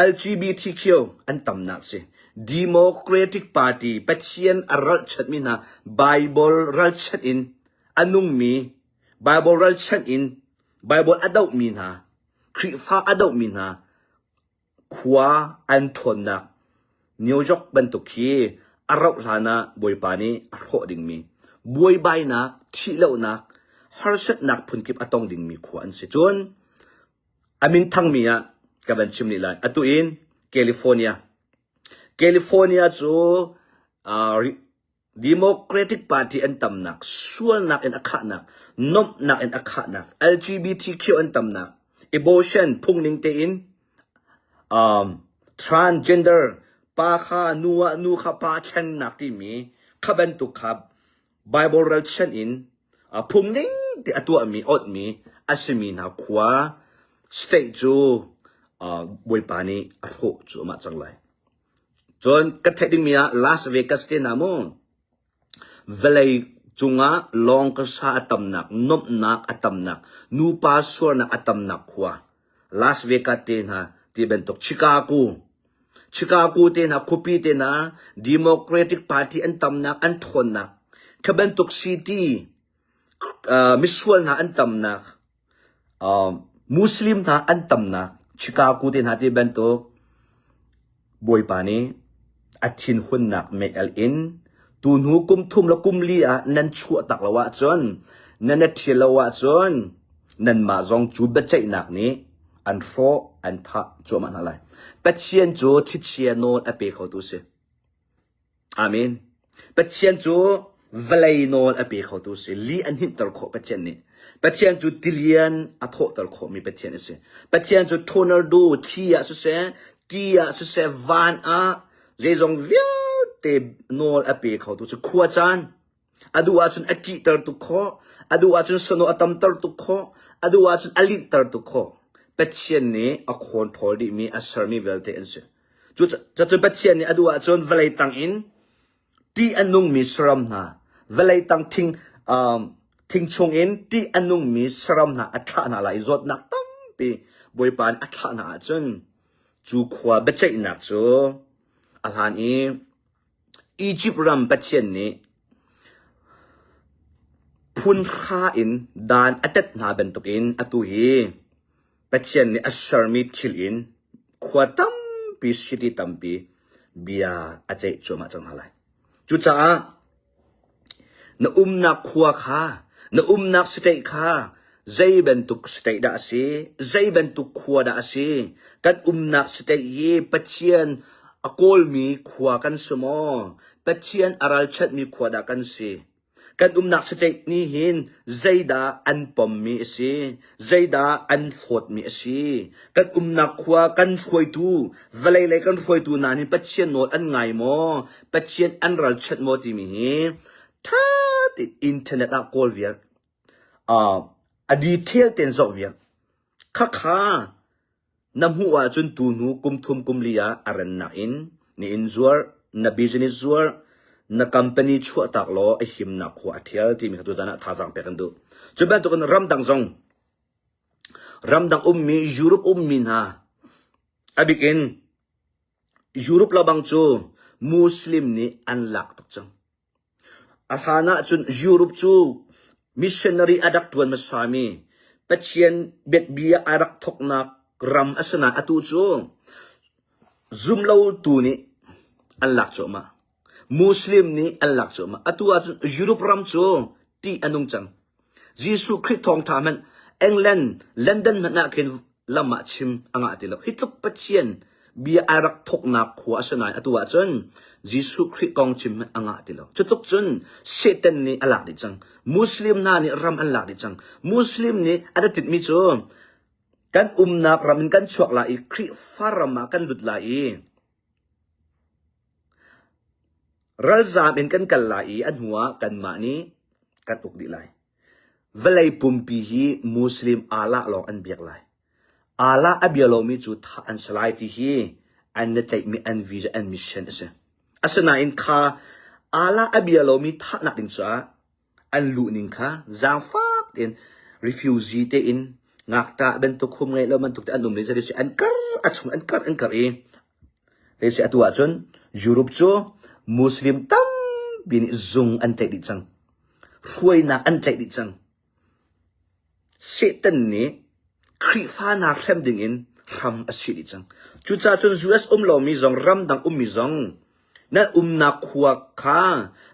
LGBTQ an tamnak si. Democratic Party Pathian a ralchanhmi hna Bible ralchanh in a nungmi Bible ralchanh in Bible a dohmi hna Khrihfa a dohmi hna khua an ṭhawnnak New York bantuk hi a rauh hlan ah Bawipa nih a hrawh dingmi buaibainak, thihlohnak, harsatnak phunkip a tong dingmi khua an si. Cun A min thangmi ah ka van chim rih lai. Atu in California. California cu uh, Democratic Party an tamnak, sualnak in a khahnak, nomhnak in a khahnak, LGBTQ an tamnak, abortion phungning tein um, transgender pa kha nu ah nu kha pa thlennak timi kha bantuk kha Bible ralchanh in phung ning te a tuahmi awtmi a simi hna khua state cu Bawipa nih a hrawh cuahmah cang lai. Cun kan theih dingmi ah Las Vegas te hna mu vawlei cungah lawng kasa a tamnak, nuamhnak a tamnak, nupa sualnak a tamnak khua Las Vegas te hna ti bantuk Chicago Chicago te hna khuapi te hna Democratic Party an tamnak an ṭhawnnak kha bantuk city uh, misual hna an tamnak uh, Muslim hna an tamnak Chicago te hna ti bantuk Bawipa nih a thinhunnak mei-al in tuhnu kum thum le kum li ah nan chuah tak lo ahcun nan i ṭhial lo ahcun nanmah zong cu biaceihnak nih an hrawh an thah cuahmah hna lai. Pathian cu thlichia nawl a pe khotu a si. Amen. Pathian cu vawlei nawl a pe khotu a si. Li an hninhter khawh Pathian nih. Pathian cu tilian a thawhter khawhmi Pathian a si. Pathian cu tornado thli ah siseh, ti ah siseh, van ah zeizong vialte nawl a pe khotu si. Khua caan a duh ahcun a kihter tuk khawh, a duh ahcun sano a tamter tuk khawh, a duh ahcun a linhter tuk khawh. Pathian nih a khawn ṭhawl dihmi, a sermi vialte an si. Cucu Pathian nih a duh ahcun vawlei tang in ṭih a nungmi saram hna, vawlei tang thing, um, thing chungin ṭih a nungmi saram hna a thlah hna lai i zawtnak tampi Bawipa nih a thlah hna ahcun cu khua biaceihnak cu a hlan i Egypt ram Pathian nih phun hra in dan a tet hna bantukin atu hi Pathian nih a sermi thil in khua tampi, city tampi. bia a ceih cuahmah cang hna lai. Cucaah na umnak khua kha, na umnak state kha zei bantuk state dah a si, zei bantuk khua dah a si, kan umnak state hi Pathian a kawlmi khua kan si maw, Pathian a ralchanhmi khua dah kan si. Kan umnak state nih hin zeidah an pommi a si, zeidah an hlawtmi a si. Kan umnak khua kan hruaitu, vawlei lei kan hruaitu hna nih Pathian nawl an ngai maw, Pathian an ralchanh maw timi hi ṭha tein internet ah kawl viar, uh, a detail tein zoh viar. Khakha Na hmuh ahcun tuhnu kum thum kum li ah a rannak in na inn zuar, na business zuar, na company chuahtak law a himnak khua a ṭhial timi kha tuzan ah thazaang pek an duh. Cu bantukin ramdang zong, ramdang ummi, Europe ummi hna, a bik in Europe lobang cu Muslim nih an lak tuk cang. A hlan ahcun Europe cu missionary a rak ṭuan hmasami Pathian biakbia a rak thawknak ram a si nain atu cu zumlotu nih an lak cuahmah. Muslim nih an lak cuahmah. Atu ahcun Europe ram cu ṭih a nung cang. Jesuh Khrih thawngṭha hmanh England, London hmanh ah khin lam ah chim a ngah ti lo. Hi tluk Pathian bia ai rak thawknak khua a si nain atu ahcun Jesuh Khrih kong chim hmanh a ngah ti lo. Cu tluk cun Satan nih a lak dih cang. Muslim hna nih ram an lak dih cang. Muslim nih an i tinhmi cu kan umnak ram in kan chuak lai i Khrihfa ram ah kan lut lai i Ralzaam in kan kal lai i a hnuah kanmah nih kan uk dih lai. Vawlei pumpi hi Muslim Allah lawng an biak lai. Allah a bia lomi cu thah an si lai ti hi an na tlaihmi an vision an mission a si. Asinain kha Allah a bia lomi thahnak ding caah an luhning kha zaangfak tein refugee tein ngakṭah bantuk hum ngeih lo bantuk te an um ning an kar a chung an kar an kar i Hei atu ahcun Europe cu Muslim tampi nih zung an tlaih dih cang. Hruainak an tlaih dih cang. Satan nih Khrihfa hna hrem dingin hram a sih dih cang. Cucaah cun US um lomi zong ramdang ummi zong na umnak khua kha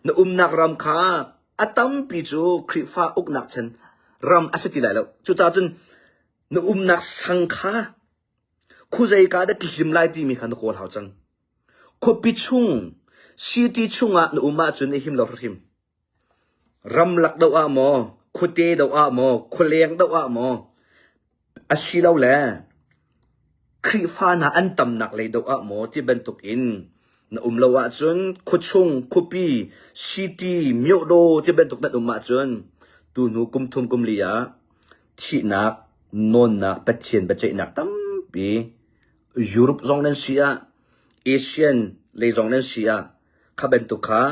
na umnak ram kha a tampi cu Khrihfa uknak chan ram a si ti lai lo. Cucaah cun na umnak sang kha Khuazei ka dah ka him lai timi kha na kawl hau cang. Khuapi chung, city chungah na um ahcun na him lo hrim. Ramlak doh ah maw, khuate doh ah maw, khualeng doh ah maw, asilole Khrihfa hna an tamnak lei doh ah maw ti bantuk in na um lo ahcun khuachung, khuapi, city, myohdaw ti bantuk nan um ahcun tuhnu kum thum kum li ah thihnak, nawnnak, Pathian biaceihnak tampi Europe zong nan si ah, Asian lei zong nan si ah, kha bantuk kha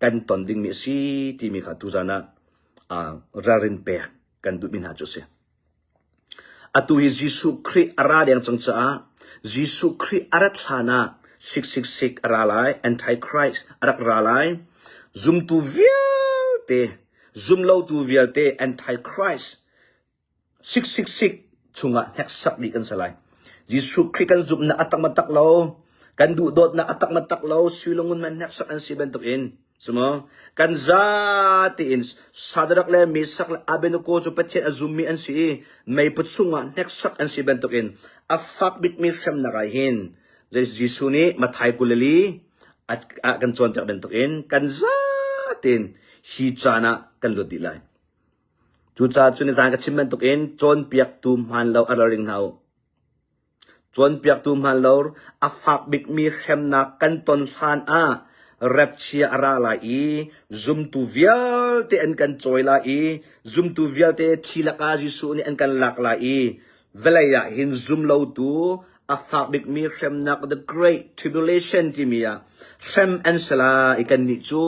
kan ton dingmi a si timi kha tuzan ah uh, ralrin pek kan duhmi hna cu a si. Atu hi Jesuh Khrih a ra deng cang caah Jesuh Khrih a rat hlan ah 666 a ra lai, Antichrist a rak ra lai. Zumtu vialte Zumlotu vialte Antichrist 666 chungah hneksak dih kan si lai. Jesuh Khrih kan zumhnak a tak tak lo, kan duhdawtnak a tak tak lo, sui le ngun man hneksak an si bantukin Sumo kan za tein Sadrak le Mesak le Abednego cu Pathian a zummi an si i meiput chungah hneksak an si bantukin a fak bikmi hremnak ah hin Jesuh nih Matthai 24 a kan cawnpiak bantukin kan zatein hi caan ah kan lut dih lai. Cucaah cun nizan ka chim bantukin cawnpiaktu hmaan lo a ralring hna u. Cawnpiaktu hmaan lo a fak bikmi hremnak kan ton hlan ah rapchia a ra lai i zumtu vialte an kan cawi lai i zumtu vialte thi lakah Jesuh nih an kan lak lai i vawlei ah hin zumlotu a fak bikmi hremnak the great tribulation timi ah hrem an si lai i kannih cu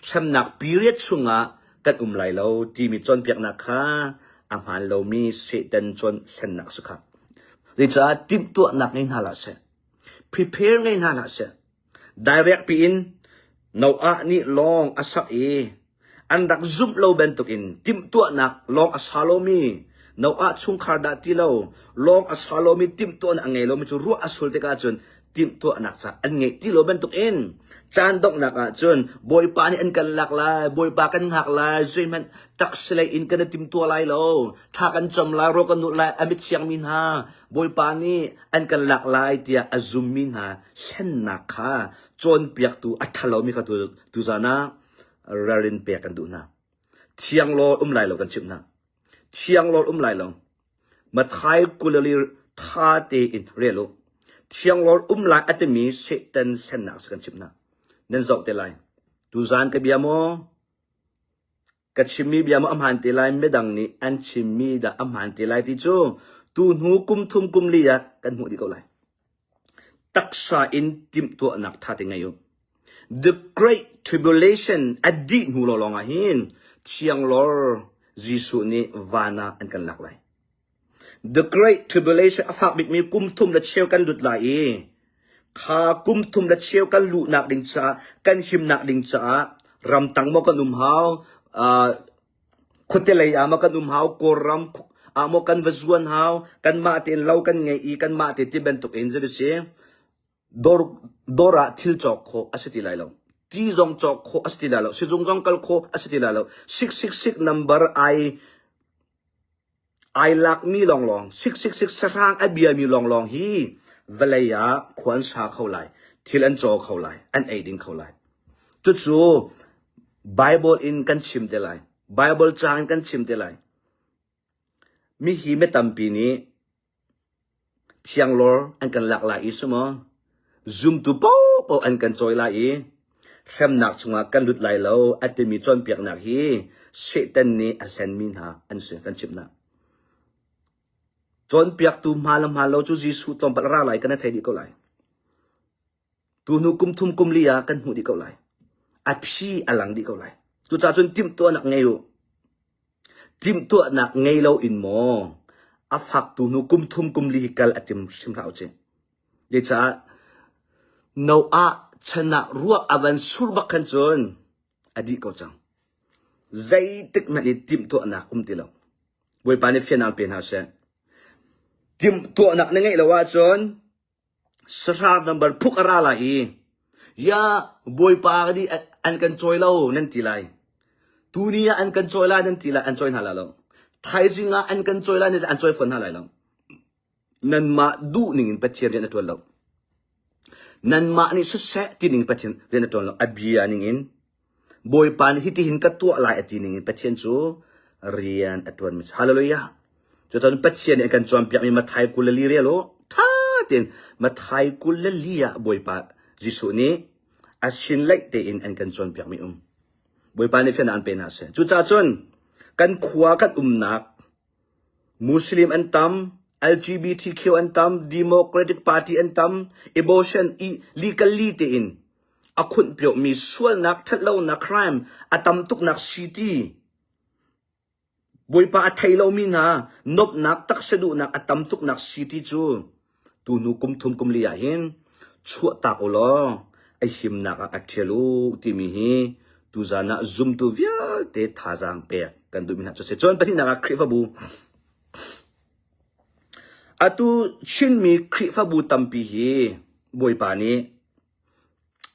hremnak period chungah kan um lai lo timi cawnpiaknak kha a hmaan lomi Satan cawn hlennak si kha. Zeicah timhtuahnak ngei hna hlah seh. Prepare ngei hna hlah seh. Direct piin Noah nih lawng a sak i an rak zumh lo bantukin timhtuahnak lawng a sa lomi Noah chungkhar dah ti lo lawng a sa lomi timhtuahnak a ngei lomi cu ruah a sul tikah cun timhtuahnak ca an ngeih ti lo bantukin caan donghnak ah cun Bawipa nih an kan lak lai, Bawipa kan hngak lai, zeihmanh taksalei in kan i timtuah lai lo, thla kan cam lai, rawl kan nulh lai, a mithiang mi hna Bawipa nih an kan lak lai tiah a zummi hna hlennak kha cawnpiaktu a ṭhalomi kha tuzan ah ralrin pek kan duh hna. Thianglaw um lai lo kan chimh hna. Thianglaw um lai lo. Matthai kulali tha tein rel u. Thianglaw um lai a timi Satan hlennak si kan chimh hna. Nan zoh te lai. Tuzan ka bia maw? Ka chimmi bia maw a hmaan te lai? Midang nih an chimmi dah a hmaan te lai ti cu tu hnu kum thum kum li ah kan hmuh dih ko lai. Taksa in timhtuahnak ṭha te ngei u. The Great Tribulation a dih hnu lawnglawng ah hin thianglawr Jesuh nih van ah an kan lak lai. The Great Tribulation a fak bikmi kum thum le cheu kan lut lai i kha kum thum le cheu kan luhnak ding caah kan himnak ding caah ramtang maw kan um hau uh, Khuate lei ah maw kan um hau, Kawlram ah maw kan va zuan hau, kanmah tein lo kan ngei i kanmah te ti bantuk in zei si dawr dawr ah thil cawk khawh a si ti lai lo. Ti zong cawk khawh a si ti lai lo. Sizung zong kal khawh a si ti lai lo. 666 number ai Ai lakmi lawnglawng, 666 sahrang a biami lawnglawng hi vawlei ah khua an sa kho lai, thil an caw kho lai, an ei ding kho lai. Cucu Bible in kan chim te lai. Bible caang in kan chim te lai. Mihi mi tampi nih Thianglawr an kan lak lai i sumaw zumtu paohpaoh an kan cawi lai i hremnak chungah kan lut lai lo a timi cawnpiaknak hi Satan nih a hlenmi hna an si kan chimh hna. Cawnpiaktu hma le hma lo cu Jesuh tlawmpal a ra lai kan i thei dih ko lai. Tuhnu kum thum kum li ah kan hmuh dih ko lai. A phi a lang dih ko lai. Cucaah cun timhtuahnak ngei u. Timhtuahnak ngei loin maw a fak tu hnu kum thum kum li hi kal a tim hrim hlah usih. Zeicah Noah chan ah ruah a van sur bak khan cun a dih ko cang. Zeitik hmanh i timhtuahnak um ti lo. Bawipa nih fiannak pe hna seh. Timhtuahnak na ngeih lo ahcun Sahrang number phuk a ra lai i ya bawipa nih an kan cawi lo nan ti lai. Tuni ah an kan cawi lai nan ti lai an cawi hna lai lo. Thaizing ah an kan cawi lai nan an cawi fawn hna lai lo. Nanmah duh ning in Pathian rian a ṭuan lo. Nanmah nih siseh ti ning Pathian rian a ṭuan lo. A bia ning in Bawipa nih hitihin ka tuah lai a ti ningin Pathian cu rian a ṭuanmi si. Hallelujah. Cucun Pathian nih a kan cawnpiakmi Matthai 24 rel u. Ṭha tein Matthai 24 ah Bawipa Jesuh nih a sin laih tein an kan cawnpiakmi um. Bawipa nih fiannak an pe hna seh. Cucaah cun kan khua kan umnak Muslim an tam, LGBTQ an tam, Democratic Party an tam, abortion i legally tein a khunh piomi sualnak ṭhatlonak crime a tam tuknak city Bawipa a thei lomi hna nomhnak taksa duhnak a tam tuknak city cu tunu kum thum kum li ah hin chuahtak u law a himnak ah a ṭhial u timi hi tuzan ah zumtu vialte thazaang pek kan duhmi hna cu a si. Cun pahnihnak ah Khrihfabu atu Chinmi Khrihfabu tampi hi Bawipa nih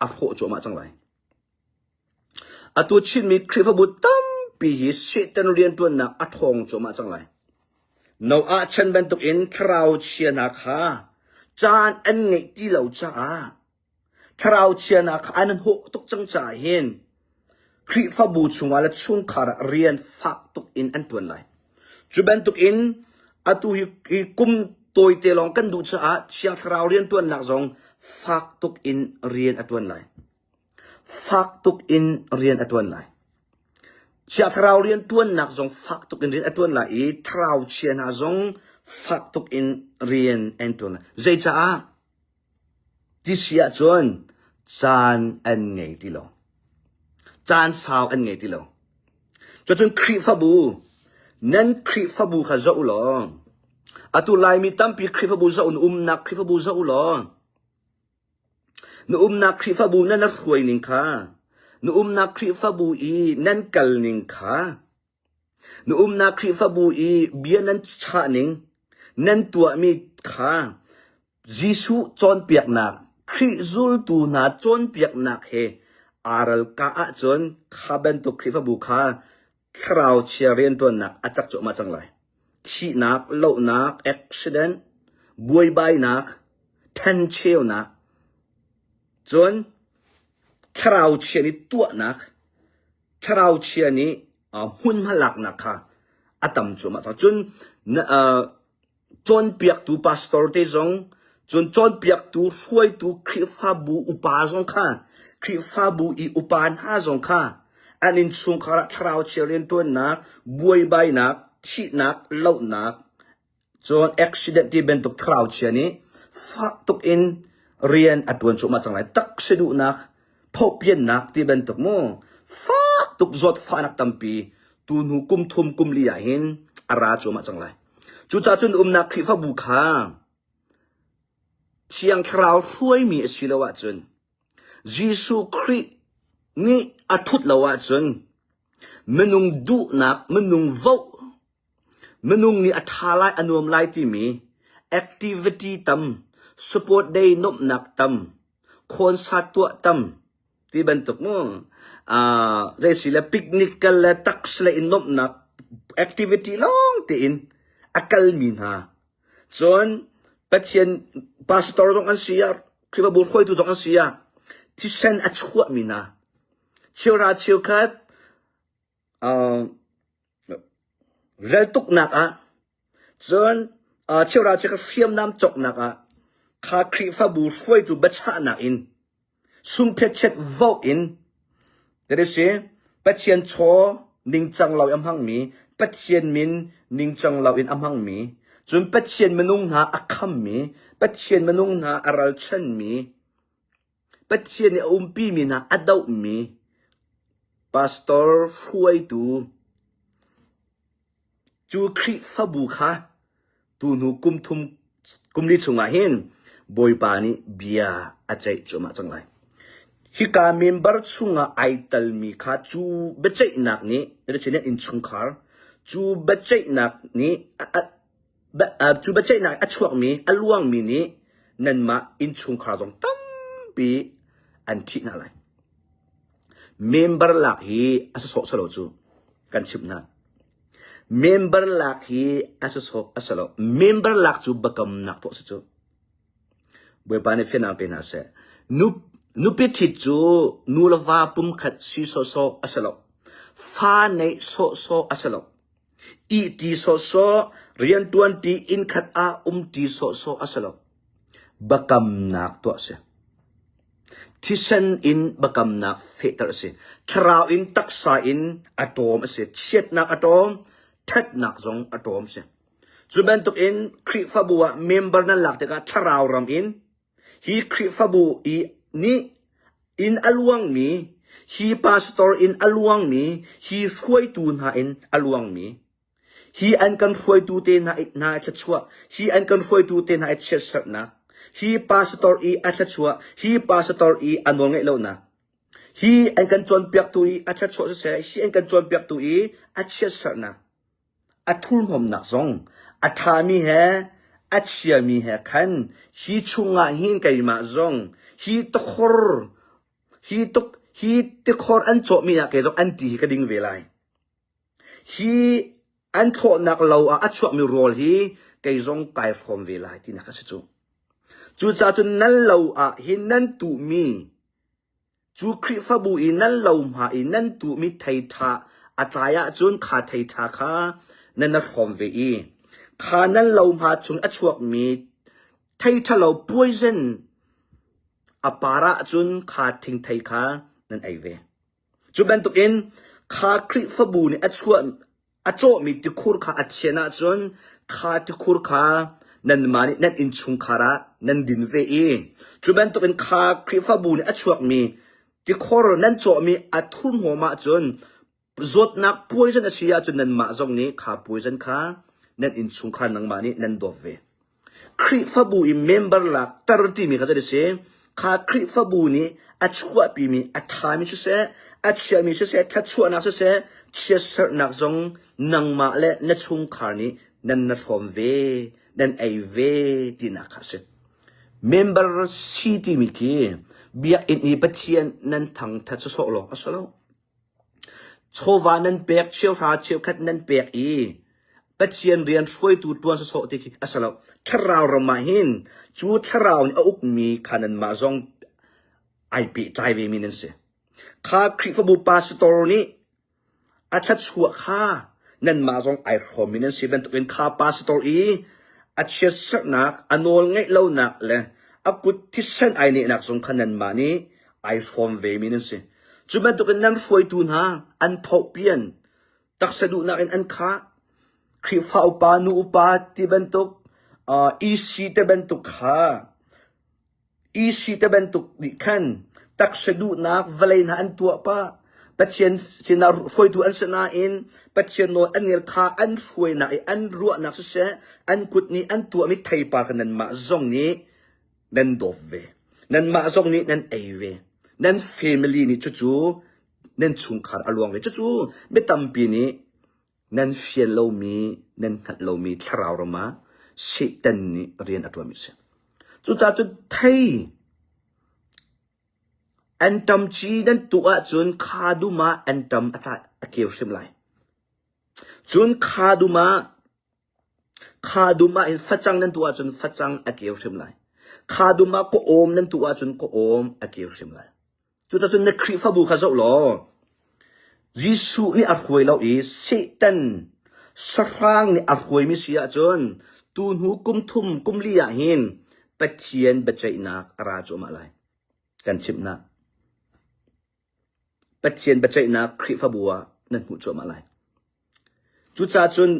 a hrawh cuahmah cang lai. Atu Chinmi Khrihfabu tampi hi Satan rianṭuannak a ṭhawng cuahmah cang lai. Noah chan bantukin thlarau chia hna kha caan an ngeih ti lo caah thlarau chia hna kha an hawh tuk cang caah hin Khrihfabu chungah le chungkhar ah rian fak tuk in an ṭuan lai. Cu bantukin atu hi, hi kum tawite lawng kan duh caah Thiang Thlarau rianṭuannak zong fak tuk in rian a ṭuan lai. Fak tuk in rian a ṭuan lai. Thiang Thlarau rianṭuannak zong fak tuk in rian a ṭuan lai i thlarau chia hna zong fak tuk in rian an ṭuan lai. Zeicaah? Ti si ahcun caan an ngei ti lo. Caan sau an ngei ti lo. Cucun Khrihfabu, nan Khrihfabu kha zoh u law, atu Laimi tampi Khrihfabu zoh u, na umnak Khrihfabu zoh u law, na umnak Khrihfabu nan hruai ning kha, na umnak Khrihfabu i nan kal ning kha, Na umnak Khrihfabu i bia nan chah ning, nan tuahmi kha Jesuh cawnpiaknak. Khrih zultu hna cawnpiaknak he aa ralkah ahcun kha bantuk Khrihfabu kha thlarau chia rianṭuannak a cak cuahmah cang lai. Thihnak, lohnak, accident, buaibainak, ṭhencheunak, cun thlarau chia nih tuahnak, thlarau chia nih hmunhma laknak kha a tam cuahmah cang. Cun cawnpiaktu pastor te zong cun cawnpiaktu hruaitu Khrihfabu upa zong kha Khrihfabu i upa hna zong kha an innchungkhar ah thlarau chia rianṭuannak, buaibainak, thihnak, lohnak, cun accident ti bantuk thlarau chia nih fak tuk in rian a ṭuan cuahmah cang lai. Taksa duhnak, phohpiannak ti bantuk mu fak tuk zawtfahnak tampi tuhnu kum thum kum li ah hin a ra cuahmah cang lai. Cucaah cun umnak Khrihfabu kha Thiang Thlarau hruaimi a si lo ahcun Jesuh Khrih nih a ṭhut lo ahcun minung duhnak, minung voh, minung nih a ṭha lai, a nuam lai timi activity tam, sport day nuamhnak tam, concert tuah tam, ti bantuk mu zei si le picnic kal le tax le in nuamhnak activity lawng tein a kalmi hna cun Pathian pastor zong an si ah Khrihfabu hruaitu zong an si ah thisen a chuahmi hna cheuhra cheukhat Reltuknak ah cun cheuhra cheukhat hriamnam cawknak ah kha Khrihfabu hruaitu biachahnak in sungphetchet voh in that is Pathian chaw ningcang lo in a hmangmi Pathian min ningcang lo in a hmangmi cun Pathian minung hna a khammi Pathian minung hna a ralchanmi Pathian nih a umpimi hna a dohmi pastor hruaitu cu Khrihfabu kha tuhnu kum thum kum li chungah hin Bawipa nih bia a ceih cuahmah cang lai. Hika member chungah ai talmi kha cu biaceihnak nih innchungkhar cu biaceihnak nih Cu biaceihnak a chuakmi, a luangmi nih nanmah innchungkhar zong tampi an ṭhih hna lai. Member lak hi a sawsawh salo cu kan chimh hna. Member lak hi a sawsawh a si lo. Member lak cu biakamnak tuah si cu. Bawipa nih fiannak pe hna seh. Nupi ṭhit cu nu le va pumkhat si sawsawh a si lo. Fa neih sawhsawh a si lo. Ihṭi sawhsawh, rianṭuanṭi innkhat ah umṭi sawhsawh a si lo. Biakamnak tuah a si. Thisen in biakamnak fehter a si. Thlarau in taksa in a ṭawm a si. Chiatnak a ṭawm, ṭhatnak zong a ṭawm a si. Cu bantukin Khrihfabu ah member nan lak tikah thlarau ram in hi Khrihfabu i nih in a luangmi, hi pastor in a luangmi, hi hruaitu hna in a luangmi, hi an kan hruaitu te hna hna i thluachuah, hi an kan hruaitu te hna i chiatserhnak, hi pastor i a thluachuah, hi pastor i a nawlngaih lonak, hi an kan cawnpiaktu i a thluachuah siseh, hi an kan cawnpiaktu i a chiatserhnak, A thurhnawmnak zong a ṭhami he a chiami he khan hi chungah hin keimah zong hi tikhor hi tuk hi tikhor an cawhmi ah kei zong an ti hi ka ding ve lai. Hi an thlawhnak lo ah a chuakmi rawl hi kei zong kai hrawm ve lai tinak a si cu. Cucaah cun nan lo ah hin nan tuhmi Cu Khrihfabu i nan lohma i nan tuhmi thei ṭha a tlai ahcun kha thei ṭha kha nan i hrawm ve i kha nan lohma chung a chuakmi thei ṭhalo poison a par ahcun kha thingthei kha nan ei ve. Cu bantukin kha Khrihfabu nih a chuah A cawhmi tikhur kha a thian ahcun kha tikhur kha nanmah nih nan innchungkhar ah nan din ve i cu bantukin kha Khrihfabu nih a chuakmi tikhor nan cawhmi a thurhnawm ahcun zawtnak poison a si ahcun nanmah zong nih kha poison kha nan innchungkhar nangmah nih nan dawp ve. Khrihfabu i member lak ter timi kha zei a si? Kha Khrihfabu nih a chuahpimi a ṭhami siseh, a chiami siseh, thluachuahnak siseh, chiatserhnak zong nangmah le na chungkhar nih nan na hrawm ve, nan ei ve tinak kha a si. Member si timi khi biakinn i Pathian nan thangthat sawsawh lawng a si lo. Chawva nan pek, cheuhra cheukhat nan pek i Pathian rian hruaitu ṭuan sawsawh ti khi a si lo. Thlarau ram ah hin cu thlarau nih a ukmi kha nanmah zong ai pehtlai vemi nan si. Kha Khrihfabu pastor nih A thluachuah kha nanmah zong ai hrawmmi nan si bantukin kha pastor i a chiatserhnak, a nawl ngeih lonak le a kut thisen ai nehnak zong kha nanmah nih ai hrawm vemi nan si. Cu bantukin nan hruaitu hna an phohpian, taksa duhnak in an khah, Khrihfa upa, nu upa ti bantuk, uh, EC te bantuk kha Isi te bantuk nih khan taksa duhnak vawlei hna an tuah pah. Pathian sinah hruaitu an si nain Pathian nawl an ngel kha an hruainak i an ruahnak siseh an kut nih an tuahmi theipar kha nanmah zong nih nan dawp ve. Nanmah zong nih nan ei ve. Nan family nih cucu nan chungkhar a luang ve. Cucu mi tampi nih nan fian lomi, nan hngalh lomi thlarau ram ah Satan nih rian a ṭuanmi a si. Cucaah cun thei anṭam ci nan tuh ahcun kha dum ah anṭam a tla a keu hrim lai. Cun kha dum ah kha dum ah hin facang nan tuh ahcun facang a keu hrim lai. Kha dum ah kawawm nan tuh ahcun kawawm a keu hrim lai. Cucaah cun na Khrihfabu kha zoh law Jesuh nih a hruai lo i Satan sahrang nih a hruaimi si ahcun tuhnu kum thum kum li ah hin Pathian biaceihnak a ra cuahmah lai. Kan chimh hna. Pathian biaceihnak Khrihfabu ah nan hmuh cuahmah lai. Cucaah cun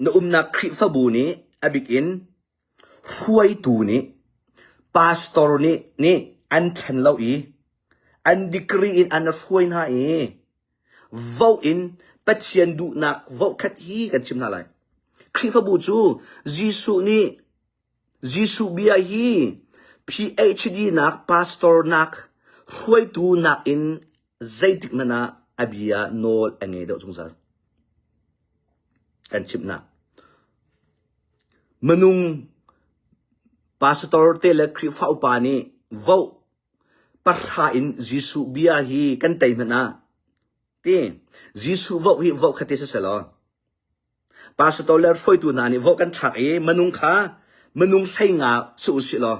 na umnak Khrihfabu nih a bik in Hruaitu nih pastor nih nih an thlen lo i an degree in an hruai hna i vote in Pathian duhnak vote khat hi kan chim hna lai. Khrihfabu cu Jesuh nih Jesuh bia hi PhD nak pastor nak hruaitu nak in zeitik hmanh ah a bia nawl a ngei deuh zungzal. Kan chimhnak. Minung pastor te le Khrihfa upa nih vote pahra in Jesuh bia hi kan tei hmanh ah ti Jesuh vote hi vote khat te si selaw pastor le hruaitu hna nih vote kan thlak i minung kha minung hleinga si usih law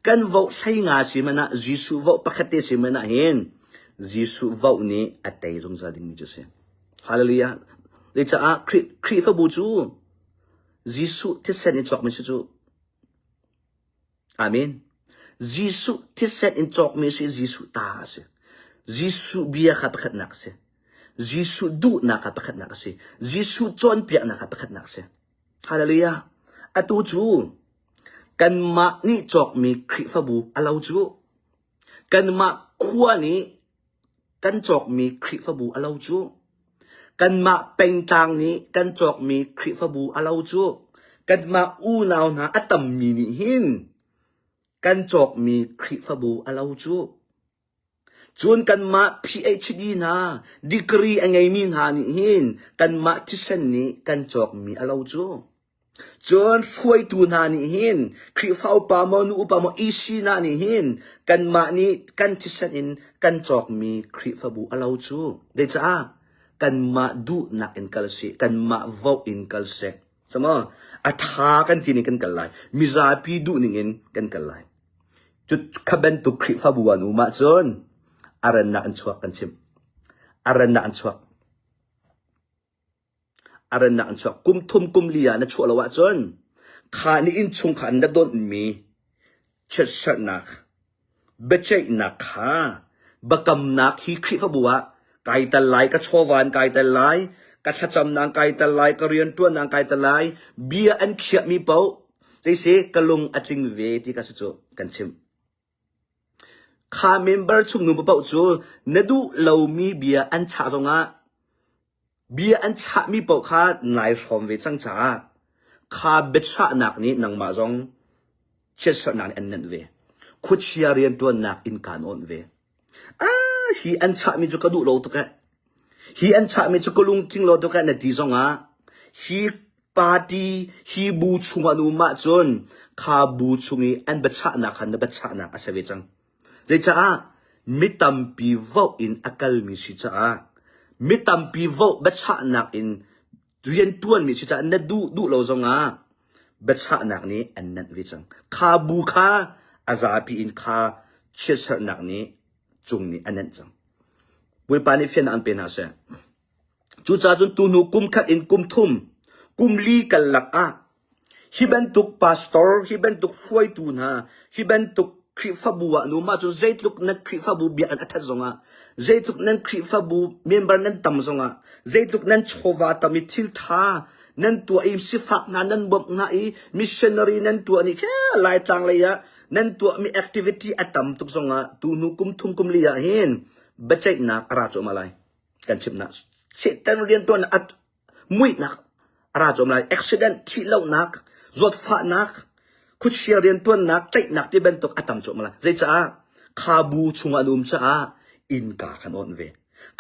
kan vote hleinga si hmanh ah Jesuh vote pakhat te si hmanh ah hin Jesuh vote nih a tei zungzal dingmi cu a si. Hallelujah. Zeicah Khrihfabu cu Jesuh thisen in cawkmi si cu. Amen. Jesuh thisen in cawkmi si Jesuh ta a si. Jesuh bia kha pakhatnak a si. Jesuh duhnak kha pakhatnak a si. Jesuh cawnpiaknak kha pakhatnak a si. Hallelujah. Atu cu kanmah nih cawkmi Khrihfabu a lo cu. Kanmah khua nih kan cawkmi Khrihfabu a lo cu. Kanmah pengtlang nih kan cawkmi Khrihfabu a lo cu. Kanmah unau hna a tammi nih hin kan cawkmi Khrihfabu a lo cu. Cun kanmah PhD hna, degree a ngeimi hna nih hin kanmah thisen nih kan cawkmi a lo cu. Cun hruaitu hna nih hin Khrihfa upa maw nu upa maw EC hna nih hin kanmah nih kan thisen in kan cawkmi Khrihfabu a lo cu. Zeicah? Kanmah duhnak in kal sih, kanmah vote in kal seh. Sama a ṭha kan ti ning kan kal lai. Mizapi duh ning in kan kal lai. Cu kha bantuk Khrihfabu an um ahcun a rannak an chuak kan chimh. A rannak an chuak. A rannak an chuak. Kum thum kum li ah na chuah lo ahcun kha ni innchung kha na donhmi chiatserhnak, biaceihnak kha biakamnak hi Khrihfabu ah kai tel lai, ka chawva in kai tel lai, ka thlacamnak kai tel lai, ka rianṭuannak kai tel lai, bia an khiahmi paoh teisi ka lung a tling ve ti ka si cu kan chimh. Kha member chung nu paoh cu na duh lomi bia an chah zongah bia an chahmi paoh kha nai hrawm ve cang caah kha biachahnak nih nangmah zong chiatserhnak nih an nenh ve. Khuachia rianṭuannak innka an awnh ve. Ah, hi an chahmi cu ka duh lo tuk eh. Hi an chahmi cu ka lungtling lo tuk eh na ti zongah hi. Party hi bu chungah na um ahcun kha bu chung i an biachahnak kha na biachahnak a si ve cang. Zeicaah mi tampi vote in a kalmi si caah mi tampi vote biachahnak in rianṭuanmi si caah na duh duh lo zongah biachahnak nih an nanh ve cang. Kha bu kha a zapi in kha chiatserhnak nih cung nih a nanh cang. Bawipa nih fiannak an pe hna seh. Cucaah cun tuhnu kum khat in kum thum, kum li karlak ah hi bantuk pastor, hi bantuk hruaitu hna, hi bantuk Khrihfabu ah nu mah cu zeitluk nan Khrihfabu biakinn a that zongah, zeitluk nan Khrihfabu member nan tam zongah, zeitluk nan chawva tam i thil tha nan tuah i sifak hna nan bawmh hna i missionary nan tuah ni khe Laitlang lei ah nan tuahmi activity a tam tuk zongah tuhnu kum thum kum li ah hin biaceihnak a ra cuahmah lai. Kan chimnak Satan riantuan a muihnak a ra cawm lai accident thihlohnak zawtfahnak khuachia riantuannak tlaihnak ti bantuk a tam cawm lai zeicaah kha bu chungah an um caah innka kan awnh ve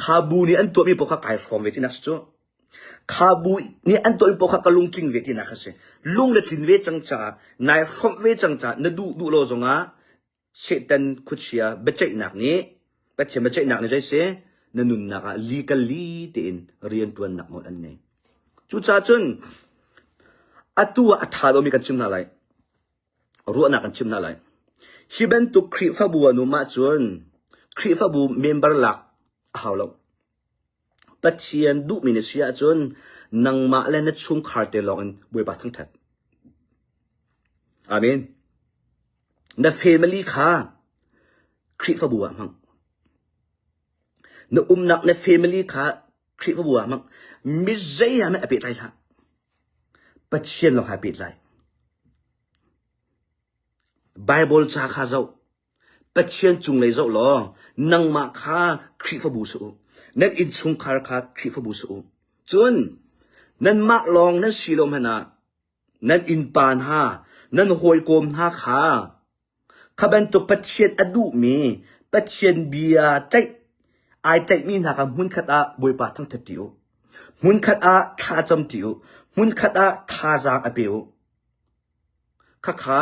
kha bu nih an tuahmi paoh kha kai hrawm ve tinak si cu kha bu nih an tuahmi paoh kha ka lungtling ve tinak a si lung le tlin ve cang caah nai hrawmh ve cang caah na duh duh lo zongah Satan khuachia biaceihnak nih Pathian biaceihnak nih zei si na nunnak ah li kal li tein rianṭuannak nawl an nei. Cucaah cun atu ah a ṭha lomi kan chim hna lai. Ruahnak kan chim hna lai. Hi bantuk Khrihfabu an um ahcun Khrihfabu member lak a hau lo. Pathian duhmi na si ahcun nangmah le na chungkhar te lawng in Bawipa thangṭhat. Amen. Na family kha Khrihfabu ah hmang. Na umnak na family kha Khrihfabu ah hmang. Mi zei ah a pehtlai hlah. Pathian lawng ha pehtlai. Bible ca kha zoh. Pathian cunglei zoh law nangmah kha Khrihfabu si u. Nan innchungkhar kha Khrihfabu si u. Cun nanmah lawng nan si lo hmanh ah nan innpa hna, nan hawikom hna kha kha bantuk Pathian a duhmi Pathian bia tlaih ai tlaihmi hna kha hmunkhat ah Bawipa thangṭhat ṭi u. Hmunkhat ah thlacam ṭi u. Hmunkhat ah thazaang a pe u. Khakha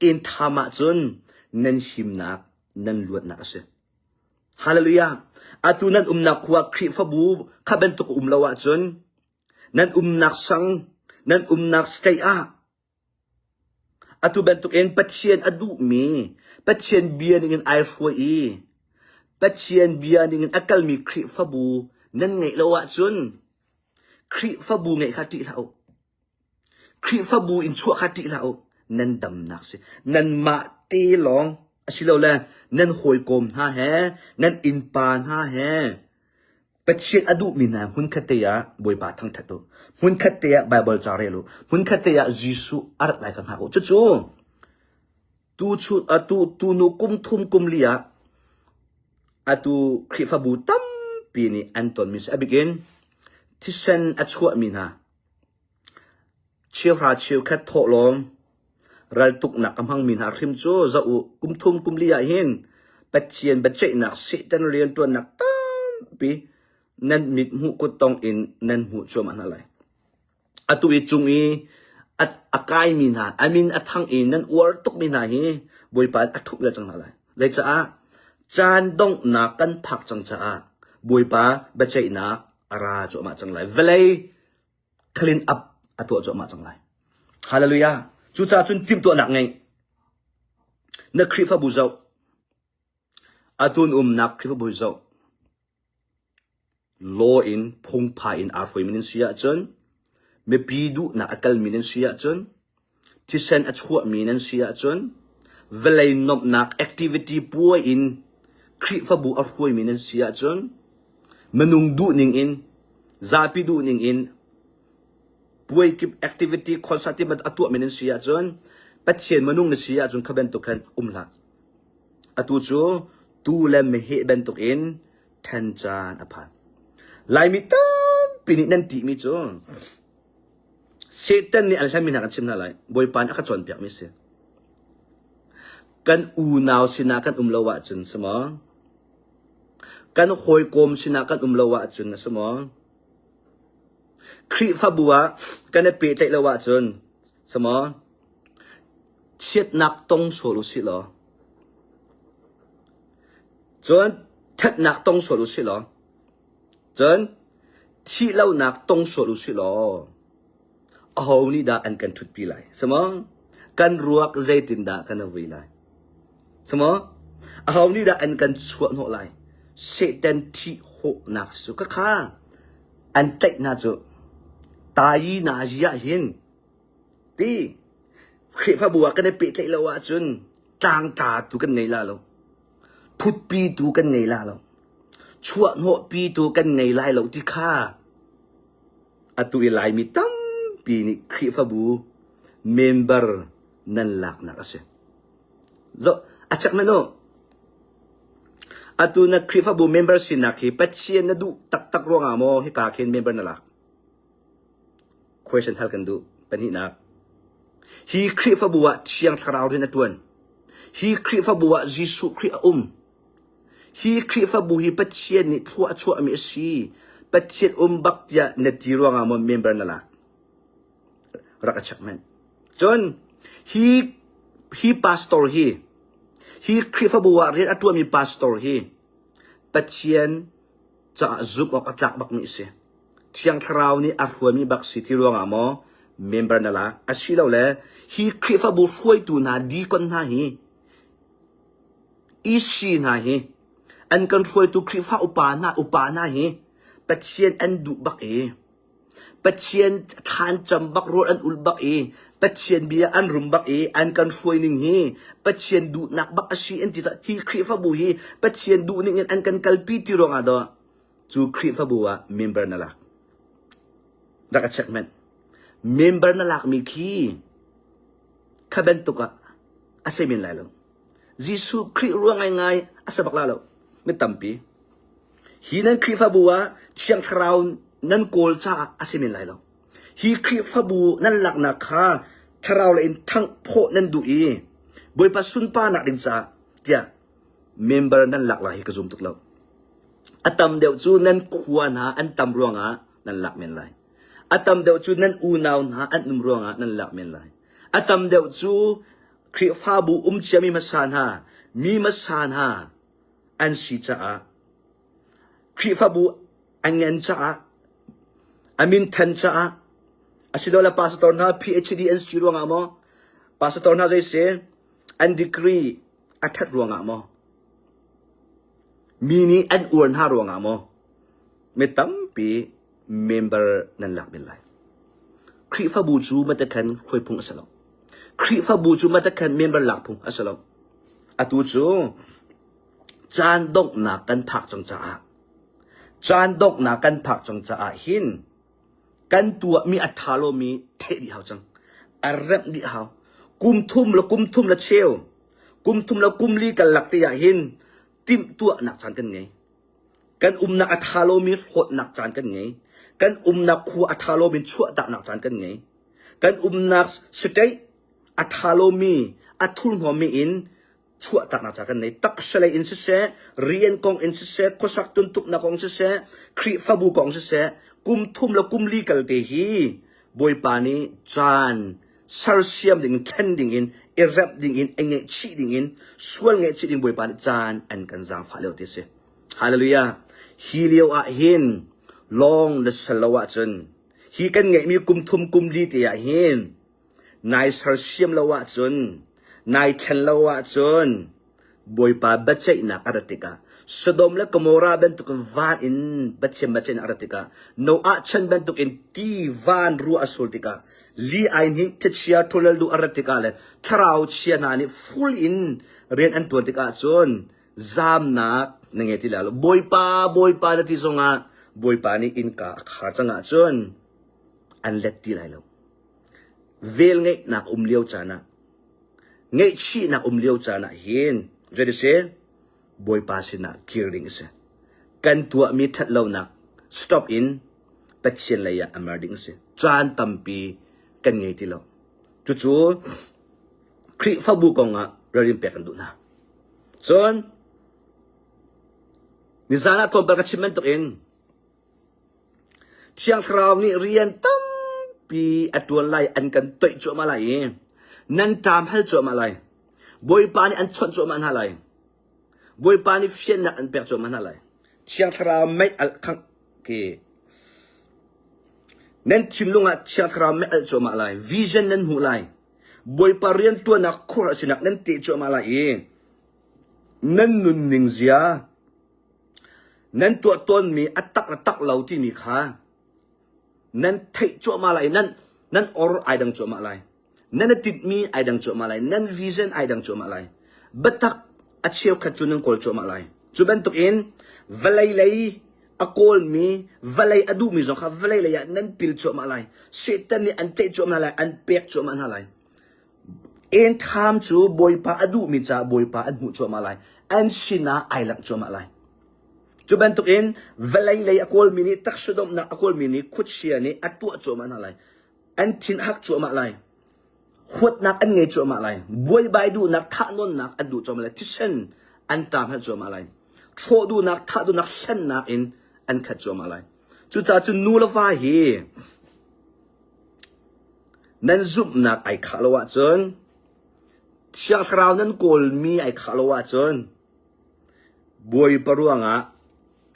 inn ṭham ahcun nan himnak, nan luatnak a si. Hallelujah! Atu nan umnak khua Khrihfabu kha bantuk a um lo ahcun nan umnak sang, nan umnak state ah atu bantukin Pathian a duhmi, Pathian bia ningin ai hruai i Pathian bia ningin a kalmi Khrihfabu nan ngeih lo ahcun Khrihfabu ngeih kha ṭih hlah u. Khrihfabu in chuah kha ṭih hlah u. Nan damnak si. Nanmah te lawng asilole nan hawikom hna he, nan innpa hna he, Pathian a duhmi hna hmunkhat te ah Bawipa thangṭhat u. Hmunkhat te ah Baibal ca rel u. Hmunkhat te ah Jesuh a rat lai kha hngak u. Cucu tu chu atu tu nu kum thum kum li ah atu Khrihfabu tampi nih an tonmi si. A bikin thisen a chuahmi hna Cheuhra cheukhat thawhlawm raltuknak a hmangmi hna hrim cu zoh u, kum thum kum li ah hin Pathian biaceihnak Satan rianṭuannak tampi nan mit hmuh kuttong in nan hmuh cuahmah hna lai. Atu i cung i a kaimi hna, a min a thang i nan uar tukmi hna hi Bawipa a ṭhup le cang hna lai. Zeicah? Caan donghnak kan phak cang caah Bawipa biaceihnak a ra cuahmah cang lai. Vawlei clean up a tuah cuahmah cang lai. Hallelujah. Cucaah cun timhtuahnak ngei. Na Khrihfabu zoh. Atun umnak Khrihfabu zoh. Law in phungphai in aa hruaimi nan si ahcun mipi duhnak a kalmi nan si ahcun thisen a chuahmi nan si ahcun vawlei nuamhnak activity puai in Khrihfabu a hruaimi nan si ahcun minung duhning in zapi duhning in puai kip activity concert ti a tuahmi nan si ahcun Pathian minung na si ahcun kha bantuk khan um hlah. Atu cu tuu le meheh bantuk in ṭhen caan a phan. Laimi tampi nih nan ṭihmi cu Satan nih an hlenmi hna kan chim hna lai. Bawipa nih a ka cawnpiakmi si. Kan unau sinah kan um lo ahcun si maw? Kan hawikom sinah kan um lo ahcun a si maw? Khrihfabu ah kan i pehtlaih lo ahcun samaw chiatnak tong sual u sih law cun ṭhatnak tong sual u sih law cun thih lonak tong sual u sih law aho nih dah an kan ṭhutpi lai? Samaw kan ruak zeitindah kan i vui lai? Samaw aho nih dah an kan chuahhnawh lai? Satan thih hawhnak su ka kha an tlaih hna cu tayi nazi ah hin ti Khrihfabu ah kan i pehtlaih lo ahcun tlangtla tu kan ngei la lo. Thutpi tu kan ngei la lo. Chuahhnawhpi tu kan ngei lai lo ti kha atu i Laimi tampi nih Khrihfabu member nan laknak a si. Zoh, a chek men u. Atu na Khrihfabu member sinak hi Pathian na duh taktak ruangah maw hika khin member na lak? Question hal kan duh. Pahnihnak. Hi Khrihfabu ah Thiang Thlarau rian a ṭuan. Hi Khrihfabu ah Jesuh Khrih a um. Hi Khrihfabu hi Pathian nih thlua a chuahmi a si. Pathian um bak tiah na ti ruangah maw member na lak? Rak a check manh. Cun hi hi pastor hi hi Khrihfabu ah rian a ṭuanmi pastor hi Pathian caah zumh awk a tlak bakmi a si. Thiang Thlarau nih a hruaimi bak si ti ruangah maw member na lak? Asilole hi Khrihfabu hruaitu hna deacon hna hi EC hna hi an kan hruaitu Khrihfa upa hna upa hna hi Pathian an duh bak i Pathian thlan cam bak rawl an ul bak i Pathian bia an rum bak i an kan hruai ning hi Pathian duhnak bak a si an ti hi Khrihfabu hi Pathian duh ning in an kan kalpi ti ruangah dah cu Khrihfabu ah member na lak rak a check manh member na lakmi khi kha bantuk ah a si men lai lo Jesuh Khrih ruang ngaingai a si bak la lo mi tampi Hi nan Khrihfabu ah Thiang Thlarau nan kawl caah a si men lai lo. Hi Khrihfabu nan laknak kha thlarau lei in ṭhanghphawh nan duh i Bawipa sunparnak ding caah tiah member nan lak lai hi ka zum tuk lo. A tam deuh cu nan khua hna an tam ruangah nan lak men lai. A tam deuh cu nan unau hna an um ruangah nan lak men lai. A tam deuh cu Khrihfabu um ciami hmasa hna, mi hmasa hna an si caah Khrihfabu an ngan caah a minthan caah asilole pastor hna PhD an si ruangah maw pastor hna zei si an degree a that ruangah maw mi nih an uar hna ruangah maw mi tampi member nan lak men lai Khrihfabu cu matakhan khuai phung a si lo Khrihfabu cu matakhan member lak phung a si lo Atu cu caan donghnak kan phak cang caah caan donghnak kan phak cang caah hin kan tuahmi a ṭha lomi theih dih hau cang. A remh dih hau. Kum thum le kum thum le cheu, kum thum le kum li kan lak te ah hin timhtuahnak caan kan ngei. Kan umnak a ṭha lomi hlawtnak caan kan ngei. Kan umnak khua a ṭha lomi chuahtaknak caan kan ngei. Kan umnak state a ṭha lomi, a thurhnawmmi in chuahtaknak ca kan nei. Taksalei in siseh, rian kong in siseh, khuasak tuntuknak kong siseh, Khrihfabu kong siseh, kum thum le kum li kal te hi Bawipa nih caan sersiam ding, thlen ding in, i remh ding in, i ngaihchih ding in, sual ngaihchih ding Bawipa nih caan an kan zaangfah lio ti si. Hallelujah. Hi lio ah hin lawng na sal lo ahcun hi kan ngeihmi kum thum kum li te ah hin Nai sersiam lo ahcun, nai thlen lo ahcun Bawipa biaceihnak a rat tikah Sodom le Gomorrah bantukin van in Pathian biaceihnak a rat tikah Noah chan bantukin ti van ruah a sul tikah li ai hnin thlichia ṭhulal duh a rat tikah le thlarau chia hna nih full in rian an ṭuan tikah cun zamnak na ngei ti lai lo. Bawipa, Bawipa na ti zongah Bawipa nih innka a khar cang ahcun an let ti lai lo. Velngeihnak um lio caan ah, ngaihchihnak um lio caan ah hin zei si Bawipa sinah kir ding a si. Kan tuahmi ṭhatlonak stop in Pathian lei ah a mer ding a si. Caan tampi kan ngei ti lo. Cucu Khrihfabu kong ah ralrin pek kan duh hna. Cun nizan ah tlawmpal ka chim bantukin. Thiang Thlarau nih rian tampi a ṭuan lai, an kan toih cuahmah lai i nan ṭam hal cuahmah lai. Bawipa nih an chawnh cuahmah hna lai. Bawipa nih fiannak an pek cuahmah hna lai. Thiang Thlarau mei alh khangh ke nan thinlung ah Thiang Thlarau mei alh cuahmah lai. Vision nan hmuh lai. Bawipa rianṭuannak khur a sinak nan teh cuahmah lai i nan nunning zia nan tuah tawnmi a tak le tak lo timi kha nan theih cuahmah lai nan nan or ai dang cuahmah lai nan i tinhmi ai dang cuahmah lai nan vision ai dang cuahmah lai biatak a cheukhat cu nan kawl cuahmah lai cu bantukin vawlei lei a kawlmi vawlei a duhmi zong kha vawlei lei ah nan pil cuahmah lai Satan nih an tlaih cuahmah lai an pek cuahmah hna lai En ṭham cu Bawipa a duhmi caah Bawipa an hmuh cuahmah lai. An sinah ai langh cuahmah lai. Cu bantukin vawlei lei a kawlmi nih taksa domhnak a kawlmi nih khuachia nih a tuah cuahmah hna lai. An thin a hak cuahmah lai. Huatnak an ngei cuahmah lai. Buaibai duhnak, thahnawnnak an duh cuahmah lai. Thisen an ṭam cuahmah lai. Hrawh duhnak, thah duhnak, hlennak in an khat cuahmah lai. Cucaah cun nu le va hi Nan zumhnak ai khah lo ahcun, Thiang Thlarau nan kawlmi ai khah lo ahcun, Bawipa ruangah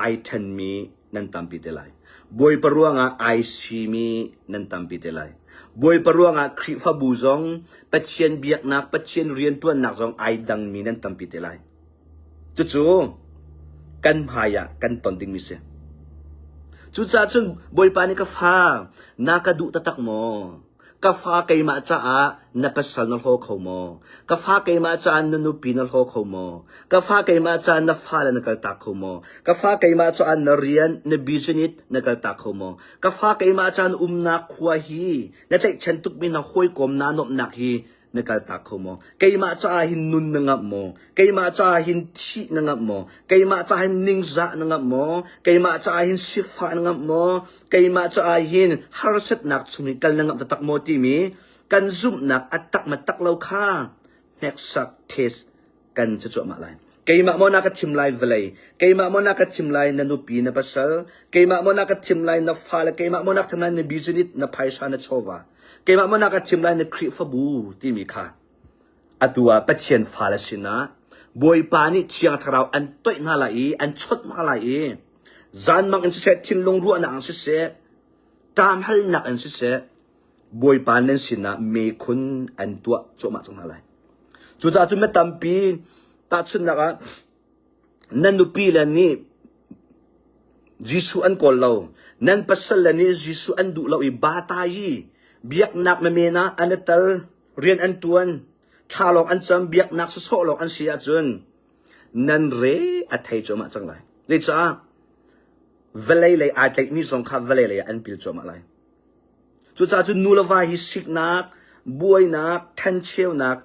ai ṭhenmi nan tampi te lai. Bawipa ruangah ai simi nan tampi te lai. Bawipa ruangah Khrihfabu zong Pathian biaknak, Pathian rianṭuannak zong ai dangmi nan tampi te lai. Cucu kan hmai ah kan ton dingmi si. Cucaah cun Bawipa nih ka fa, na ka duh taktak maw? Ka fa keimah caah na pasal na hlaw kho maw? Ka fa keimah caah na nupi na hlaw kho maw? Ka fa keimah caah na fale na kaltak kho maw? Ka fa keimah caah na rian, na business na kaltak kho maw? Ka fa keimah caah na umnak khua hi, na tlaihchan tukmi na hawikom naa nuamhnak hi na kaltak kho maw? Keimah caah hin nun na ngamh maw? Keimah caah hin thih na ngamh maw? Keimah caah hin ningzah na ngamh maw? Keimah caah hin sifah na ngamh maw? Keimah caah hin harsatnak chung i kal na ngamh taktak maw timi kan zumhnak a tak ma tak lo kha hneksak test kan si cuahmah lai. Keimah maw na ka thim lai vawlei, keimah maw na ka thim lai na nupi na pasal, keimah maw na ka thim lai na fale, keimah maw na ka thim lai na business, na phaisa, na chawva, keimah maw na ka thim lai na Khrihfabu timi kha atu ah Pathian fale sinah Bawipa nih Thiang Thlarau an toih hna lai i an chawnh hna lai i zanmang in siseh, thinlung ruahnak in siseh, ṭamhalnak in siseh, Bawipa nan sinah mekhun an tuah cuahmah cang hna lai. Cucaah cun mi tampi tahchunhnak ah nan nupi le nih Jesuh an kawl lo, nan pasal le nih Jesuh an duh lo i bata i biaknak menmen ah an i tel, rian an ṭuan, thla lawng an cam, biaknak sawsawh lawng an si ahcun nan re a thei cuahmah cang lai. Zeicah vawlei lei aa tlaihmi zong kha vawlei lei ah an pil cuahmah lai. Cucaah cun nu le va hi siknak, buainak, ṭhencheunak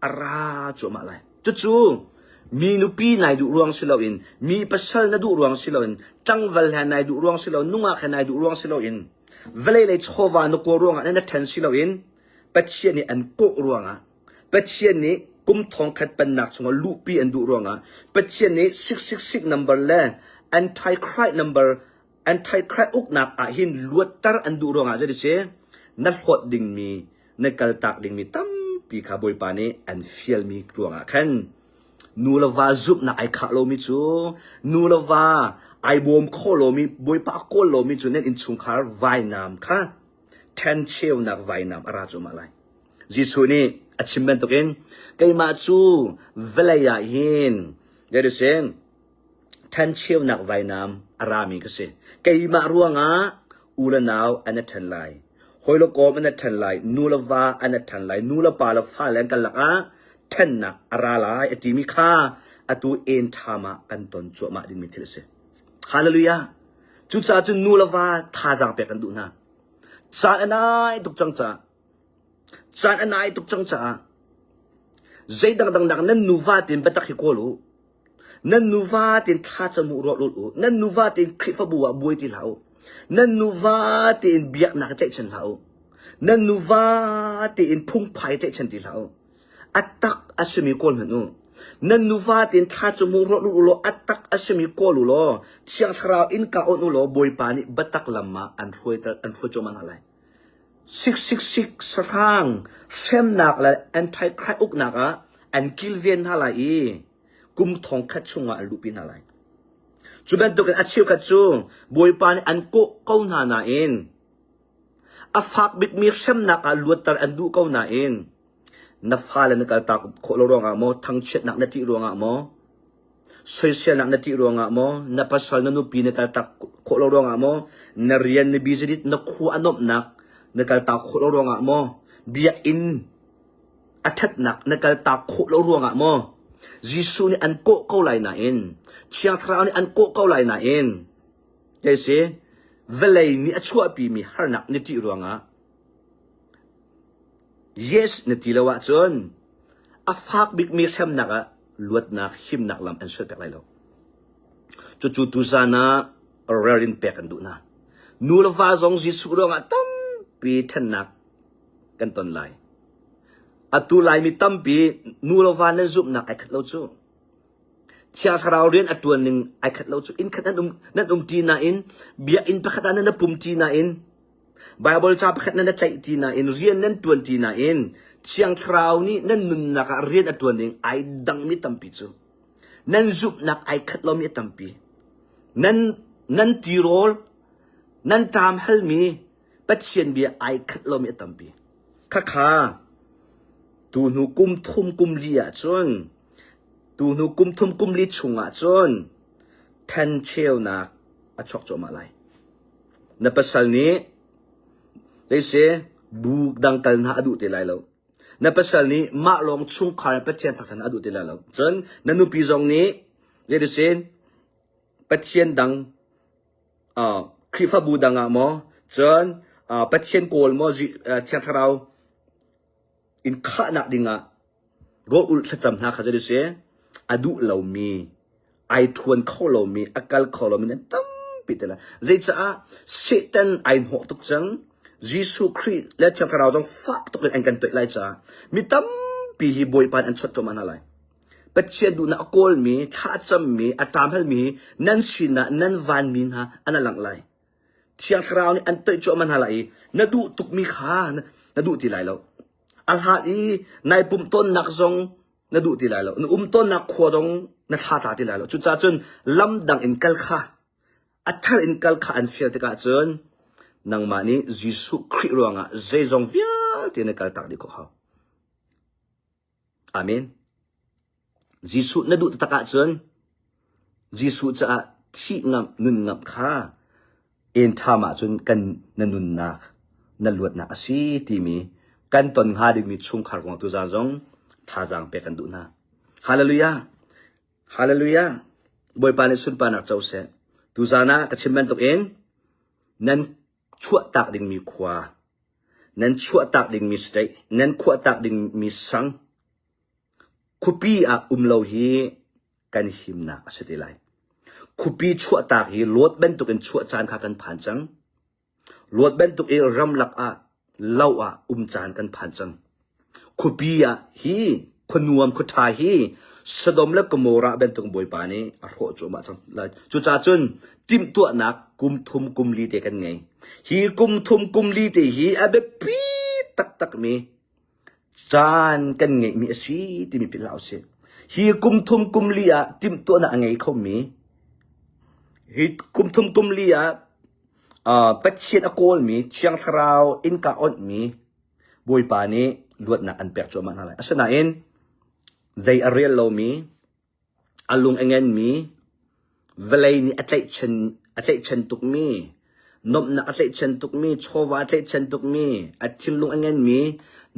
a ra cuahmah lai. Cucu mi nupi nai duh ruang si loin, mi pasal na duh ruang si loin, tlangval he nai duh ruang si loin, nungak he nai duh ruang si loin, vawlei lei chawva na kawl ruangah na ṭhen si loin, Pathian nih an kawh ruangah, Pathian nih kum thongkhat pennak chungah luhpi an duh ruangah, Pathian nih 666 number le Antichrist number Antichrist uknak ah hin luatter an duh ruangah zei si na hlawt dingmi na kaltak dingmi tampi kha Bawipa nih an fialmi ruangah khan nu le va zumhnak ai khah lomi cu nu le va ai bawm kho lomi Bawipa a kawl lomi cu nan innchungkhar vainam kha ṭhencheunak vainam a ra cuahmah lai. Jesuh nih a chim bantukin keimah cu vawlei ah hin zei si ṭhencheunak vainam a rami ka si. Keimah ruangah u le nau an i ṭhen lai. Hawi le kawm an i ṭhen lai. Nu le va an i ṭhen lai. Nu le pa le fale an karlak ah ṭhennak a ra lai a timi kha atu en ṭham ah kan ton cuahmah dingmi thil a si. Hallelujah! Cucaah cun nu le va thazaang pek kan duh hna. Caan a nai tuk cang caah caan a nai tuk cang caah zei dangdang nak nan nuva tein biatak hi kawl u. Nan nuva tein thlacam u ruah u. Nan nuva tein Khrihfabu ah buai ti hlah u. Nan nuva tein biaknak tlaihchan hlah u. Nan nuva tein phungphai tlaihchan ti hlah u. A tak a simi kawl hmanh u. Nan nuva tein thla cu mu ruah u law a tak a simi kawl u law Thiang Thlarau innka on u law Bawipa nih biatak lam ah an hruai an hruai cuahmah hna lai. 666 sahrang hremnak le antichrist uknak ah an kilven hna lai i kum thong khat chungah an luhpi hna lai. Cu bantukin a cheukhat cu Bawipa nih an kawh ko hna nain a fak bikmi hremnak ah luatter an duh ko nain na fale na kaltak khawh lo ruangah maw thangchiatnak na ṭih ruangah maw soiselnak na ṭih ruangah maw na pasal na nupi na kaltak khawh lo ruangah maw na rian na business na khua a nuamhnak na kaltak khawh lo ruangah maw biakinn a ṭhatnak na kaltak khawh lo ruangah maw Jesuh nih an kawh ko lai nain Thiang Thlarau nih an kawh ko lai nain kei si vawlei nih a chuahpimi harnak na ṭih ruangah Yes na ti lo ahcun a fak bikmi hremnak ah luatnak himnak lam an sualpiak lai lo. Cucu tuzan ah ralrin pek kan duh hna. Nu le va zong Jesuh ruangah tampi ṭhennak kan ton lai. Atu Laimi tampi nu le va nan zumhnak ai khat lo cu. Thiang Thlarau rian a ṭuan ning ai khat lo cu. Inn khat nan um nan um ṭi nain biakinn pakhat ah nan pum ṭi nain Baibal ca pakhat nan tlaih ti nain rian nan ṭuan ti nain Thiang Thlarau nih nan nunnak ah rian a ṭuan ding ai dangmi tampi cu nan zumhnak ai khat lomi a tampi. Nan nan tirawl nan ṭam halmi Pathian bia ai khat lomi a tampi. Khakha tuhnu kum thum kum li ahcun tuhnu kum thum kum li chung ahcun ṭhencheunak a chuak cuahmah lai. Na pasal nih zeisi bu dang kal hna a duh ti lai lo. Na pasal nih mah lawng chungkhar in Pathian thangṭhat a duh ti lai lo. Cun na nupi zong nih zeitisin Pathian dang uh, Khrihfabu dang ah maw cun uh, Pathian kawl maw Thiang Thlarau in khahnak dingah rawl ulh thlacam hna kha zei si a duh lomi ai thuan kho lomi a kal kho lomi nan tampi te lai zeicaah Satan ai hnawh tuk cang Jesuh Khrih le Thiang Thlarau zong fak tuk in an kan toih lai caah mi tampi hi Bawipa an chawt cuahmah hna lai Pathian duhnak a kawlmi thla a cammi a ṭamhalmi nan sinah nan vanmi hna an langh lai Thiang Thlarau nih an toih cuahmah hna lai i na duh tukmi kha na duh ti lai lo. A hlat i nai pumh tawnnak zong na duh ti lai lo. Na um tawnnak khua zong na thla tla ti lai lo. Cucaah cun lam dang in kal kha, a thar in kal kha an fial tikah cun nangmah nih Jesuh Khrih ruangah zeizong vialte na kaltak dih khawh hau. Amen. Jesuh na duh taktak ahcun Jesuh caah thih ngamh, nun ngamh kha en ṭham ahcun kan na nunnak, na luatnak a si timi kan ton hnga dingmi chungkhar kong tuzaan zong thazaang pek kan duh hna. Hallelujah! Hallelujah! Bawipa nih sunparnak co seh. Tuzaan ah ka chim bantukin nan chuahtak dingmi khua, nan chuahtak dingmi state, nan khuahtak dingmi sang, khuapi ah um lo hi kan himnak a si te lai. Khuapi chuahtak hi luat bantukin chuah caan kha kan phan cang. Luat bantuk i ramlak ah lo ah um caan kan phan cang. Khuapi ah hi khuanuam khuaṭha hi Sodom le Gomorrah bantuk Bawipa nih a hrawh cuahmah cang lai. Cucaah cun timhtuahnak kum thum kum li te kan ngei. Hi kum thum kum li te hi a biapi taktakmi caan kan ngeihmi a si timi philh hlah usih. Hi kum thum kum li ah timhtuahnak a ngei khomi hi kum thum kum li ah uh, Pathian a kawlmi Thiang Thlarau innka onhmi Bawipa nih luatnak an pek cuahmah hna lai. Asinain zei a rel lomi, a lung a ngenmi, vawlei nih a tlaihchan a tlaihchan tukmi, nuamhnak a tlaihchan tukmi, chawva a tlaihchan tukmi, a thinlung a ngenmi,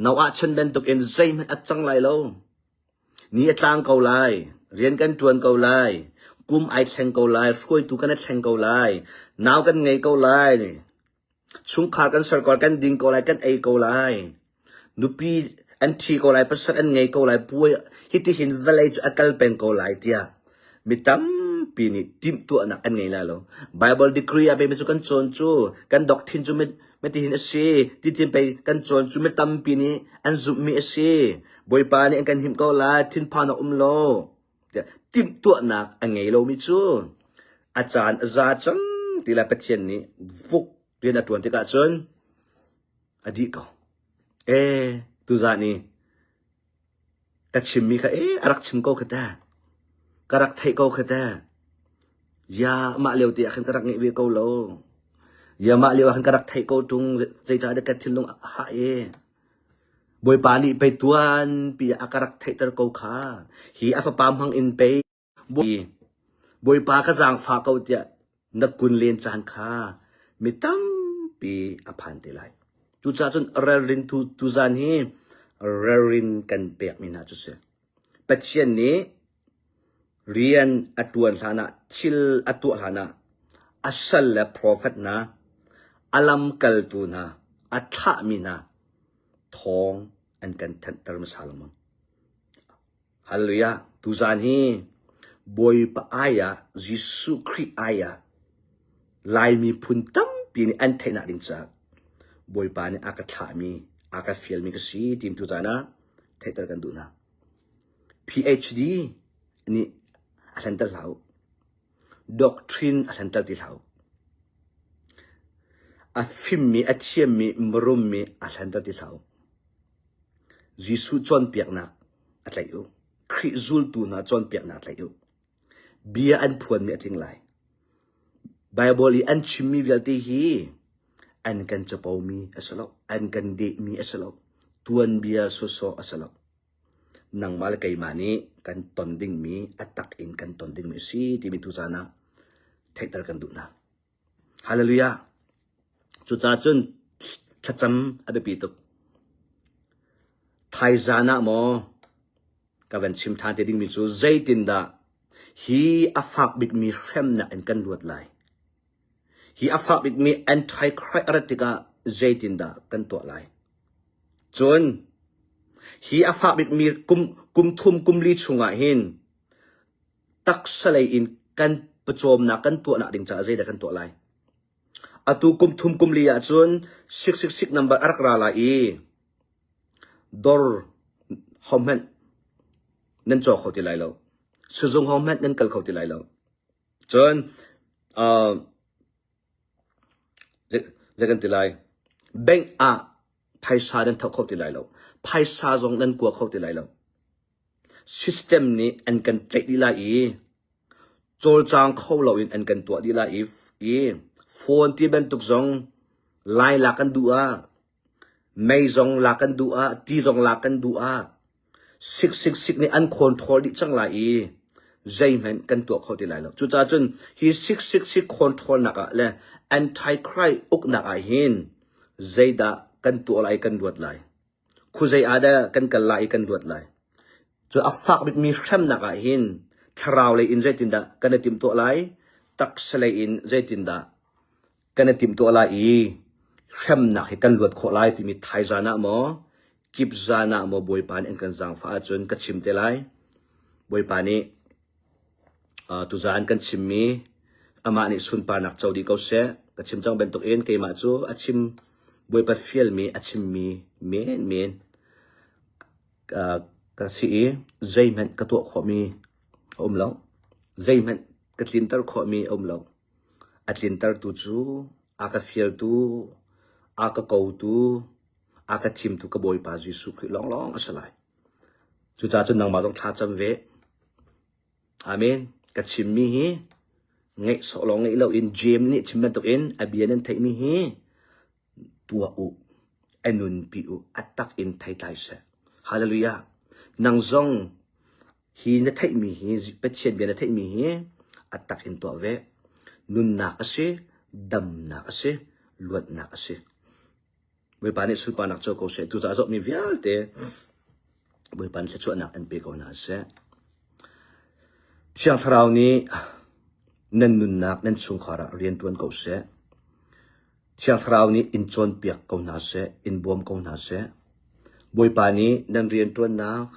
Noah chan bantukin zeihmanh a cang lai lo. Ni a tlang ko lai, rian kan ṭuan ko lai, kum ai thleng ko lai, hruaitu kan i thleng ko lai, nau kan ngei ko lai, Chungkhar kan ser ko lai, kan ding ko lai, kan ei ko lai. Nupi an ṭhi ko lai, pasal an ngei ko lai, puai hitihin vawlei cu a kal peng ko lai tiah mi tampi. tampi nih timhtuahnak an ngei lai lo. Bible degree ah pei cu kan cawn cu, kan doctrine cu mitihin a si, titin pei kan cawn cu mi tampi nih an zumhmi a si. Bawipa nih an kan himh ko lai, thinphan a um lo. Timhtuahnak a ngei lomi cu a caan a za cang ti lai Pathian nih vuk rian a ṭuan tikah cun a dih ko. Ee, tuzaan i ka chimmi kha ee a rak chim ko kha ta. Ka rak theih ko kha ta. Ya mah lio te ah khan ka rak ngeih ve ko lo. Ya mah lio ah khan ka rak theih ko ṭung zeicah dah ka thinlung a hah e. Bawipa nih pei tuan pi a ka rak theihter ko kha. Hi a fapa hmang in pei Bawipa ka zaangfah ko tiah na kun len caan kha mi tampi a phan te lai. Cucaah cun ralrin tu tuzaan hi ralrin kan pekmi hna cu si. Pathian nih rian a ṭuan hlanah thil a tuah hlanah a sal le profet hna, a lamkaltu hna, a thlahmi hna thawng an kan thanhter hmasa lengmang. Hallelujah. Tuzaan hi Bawipa ai ah Jesuh Khrih ai ah Laimi phun tampi nih an theihnak ding caah Bawipa nih a ka thlahmi, a ka fialmi ka si tim tuzaan ah theihter kan duh hna. PhD nih a hlenter hlah u. Doctrine a hlenter ti hlah u. A fimmi, a thiammi, marummi a hlenter ti hlah u. Jesuh cawnpiaknak a tlaih u. Khrih zultu hna cawnpiaknak a tlaih u. Bia an phuanmi a tling lai. Baibal i an chimmi vialte hi an kan capomi a si lo. An kan dehmi a si lo. Tuanbia sawsawh a si lo. Nangmah le keimah nih kan ton dingmi, a tak in kan ton dingmi a si timi tu caan ah theihter kan duh hna. Hallelujah. Cucaah cun thlacam a biapi tuk. Thaizan ah maw ka van chim ṭhan te dingmi cu zeitindah hi a fak bikmi hremnak in kan luat lai. Hi a fak bikmi antichrist a rat tikah zeitindah kan tuah lai. Cun hi a fak bikmi kum, kum thum kum li chungah hin taksa lei in kan pawcawmnak kan tuahnak ding caah zeidah kan tuah lai? Atu kum thum kum li ahcun 666 number a rak ra lai i dor hohmanh nan caw kho ti lai lo. Sizung hohmanh nan kal kho ti lai lo. Cun uh, zei kan ti lai? Bank ah phaisa nan tho kho ti lai lo. Phaisa zong nan kua kho ti lai lo. System nih an kan tlaih dih lai i cawlcang kho loin an kan tuah dih lai i, i phone ti bantuk zong lai lak kan duh ah mei zong lak kan duh ah ti zong lak kan duh ah sik sik sik nih an control dih cang lai i zeihmanh kan tuah kho ti lai lo. Cucaah cun hi 666 control nak ah le anti-Christ uknak ah hin zeidah kan tuah lai kan ruat lai. Khuazei ah dah kan kal lai i kan luat lai? Cu a fak bikmi hremnak ah hin thlarau lei in zeitindah kan i timhtuah lai? Taksa lei in zeitindah kan i timhtuah lai i hremnak hi kan luat khawh lai timi thaizan ah maw kipzan ah maw Bawipa nih an kan zaangfah ahcun ka chim te lai. Bawipa nih Tuzaan kan chimmi amah nih sunparnak co dih ko seh. Ka chim cang bantukin keimah cu a chim Bawipa fialmi a chimmi menmen ka si i zeihmanh ka tuah khawhmi a um lo. Zeihmanh ka tlinter khawhmi a um lo. A tlintertu cu a ka fialtu, a ka kotu, a ka thimtu ka Bawipa Jesuh Khrih lawnglawng a si lai. Cucaah cun nangmah zong thla cam ve. Amen. Ka chimmi hi ngaih sawh lawng ngaih loin James nih chim bantukin a bia nan theihmi hi tuah u, a nunpi u, a tak in theitlai seh. Hallelujah. Nang zong hi na theihmi hi Pathian bia na theihmi hi a tak in tuah ve. Nunnak a si, damnak a si, luatnak a si. Bawipa nih sunparnak co ko seh. Tucaah zohmi vialte Bawipa nih thluachuahnak an pe ko hna seh. Thiang Thlarau nih nan nunnak nan chungkhar ah rian ṭuan ko seh. Thiang Thlarau nih in cawnpiak ko hna seh, in bawm ko hna seh. Bawipa nih nan rianṭuannak,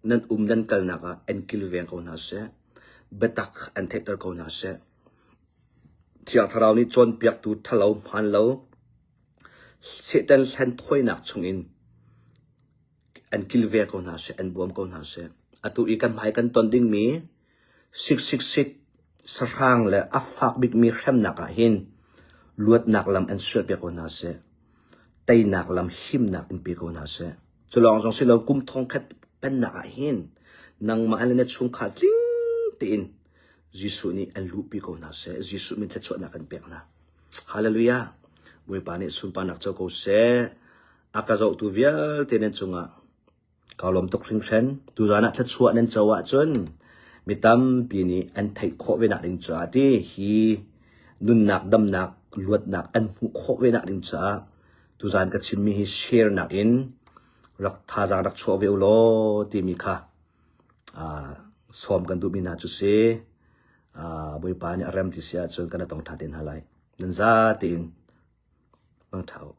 nan um nan kalnak ah an kilveng ko hna seh. biatak an theihter ko hna seh. Thiang Thlarau nih cawnpiaktu ṭhalo hmaan lo Satan hlenthawinak chungin an kilve ko hna seh, an bawm ko hna seh. Atu i kan hmai kan ton dingmi siksiksik sahrang le a fak bikmi hremnak ah hin luatnak lam an sualpiak ko hna seh. Teinak lam himnak in pe ko hna seh. Cu lawng zong si lo kum thongkhat pennak ah hin nangmah le na chungkhar tling tein Jesuh nih an luhpi ko hna seh. Jesuh min thluachuahnak kan pek hna. Hallelujah. Bawipa nih sunparnak co ko seh. A ka zohtu vialte nan cungah kaa lawm tuk hringhran. Tuzaan ah thluachuah nan co ahcun mi tampi nih an theih khawh ve nak ding caah ti hi nunnak damnak luatnak an hmuh khawh ve nak ding caah tuzaan ka chimmi hi share nak in rak thazaang rak chuah ve u law timi kha sawm kan duhmi hna cu si. Bawipa nih a rem ti si ahcun kan i tong ṭhan te hna lai. Nan za tein mangṭha u.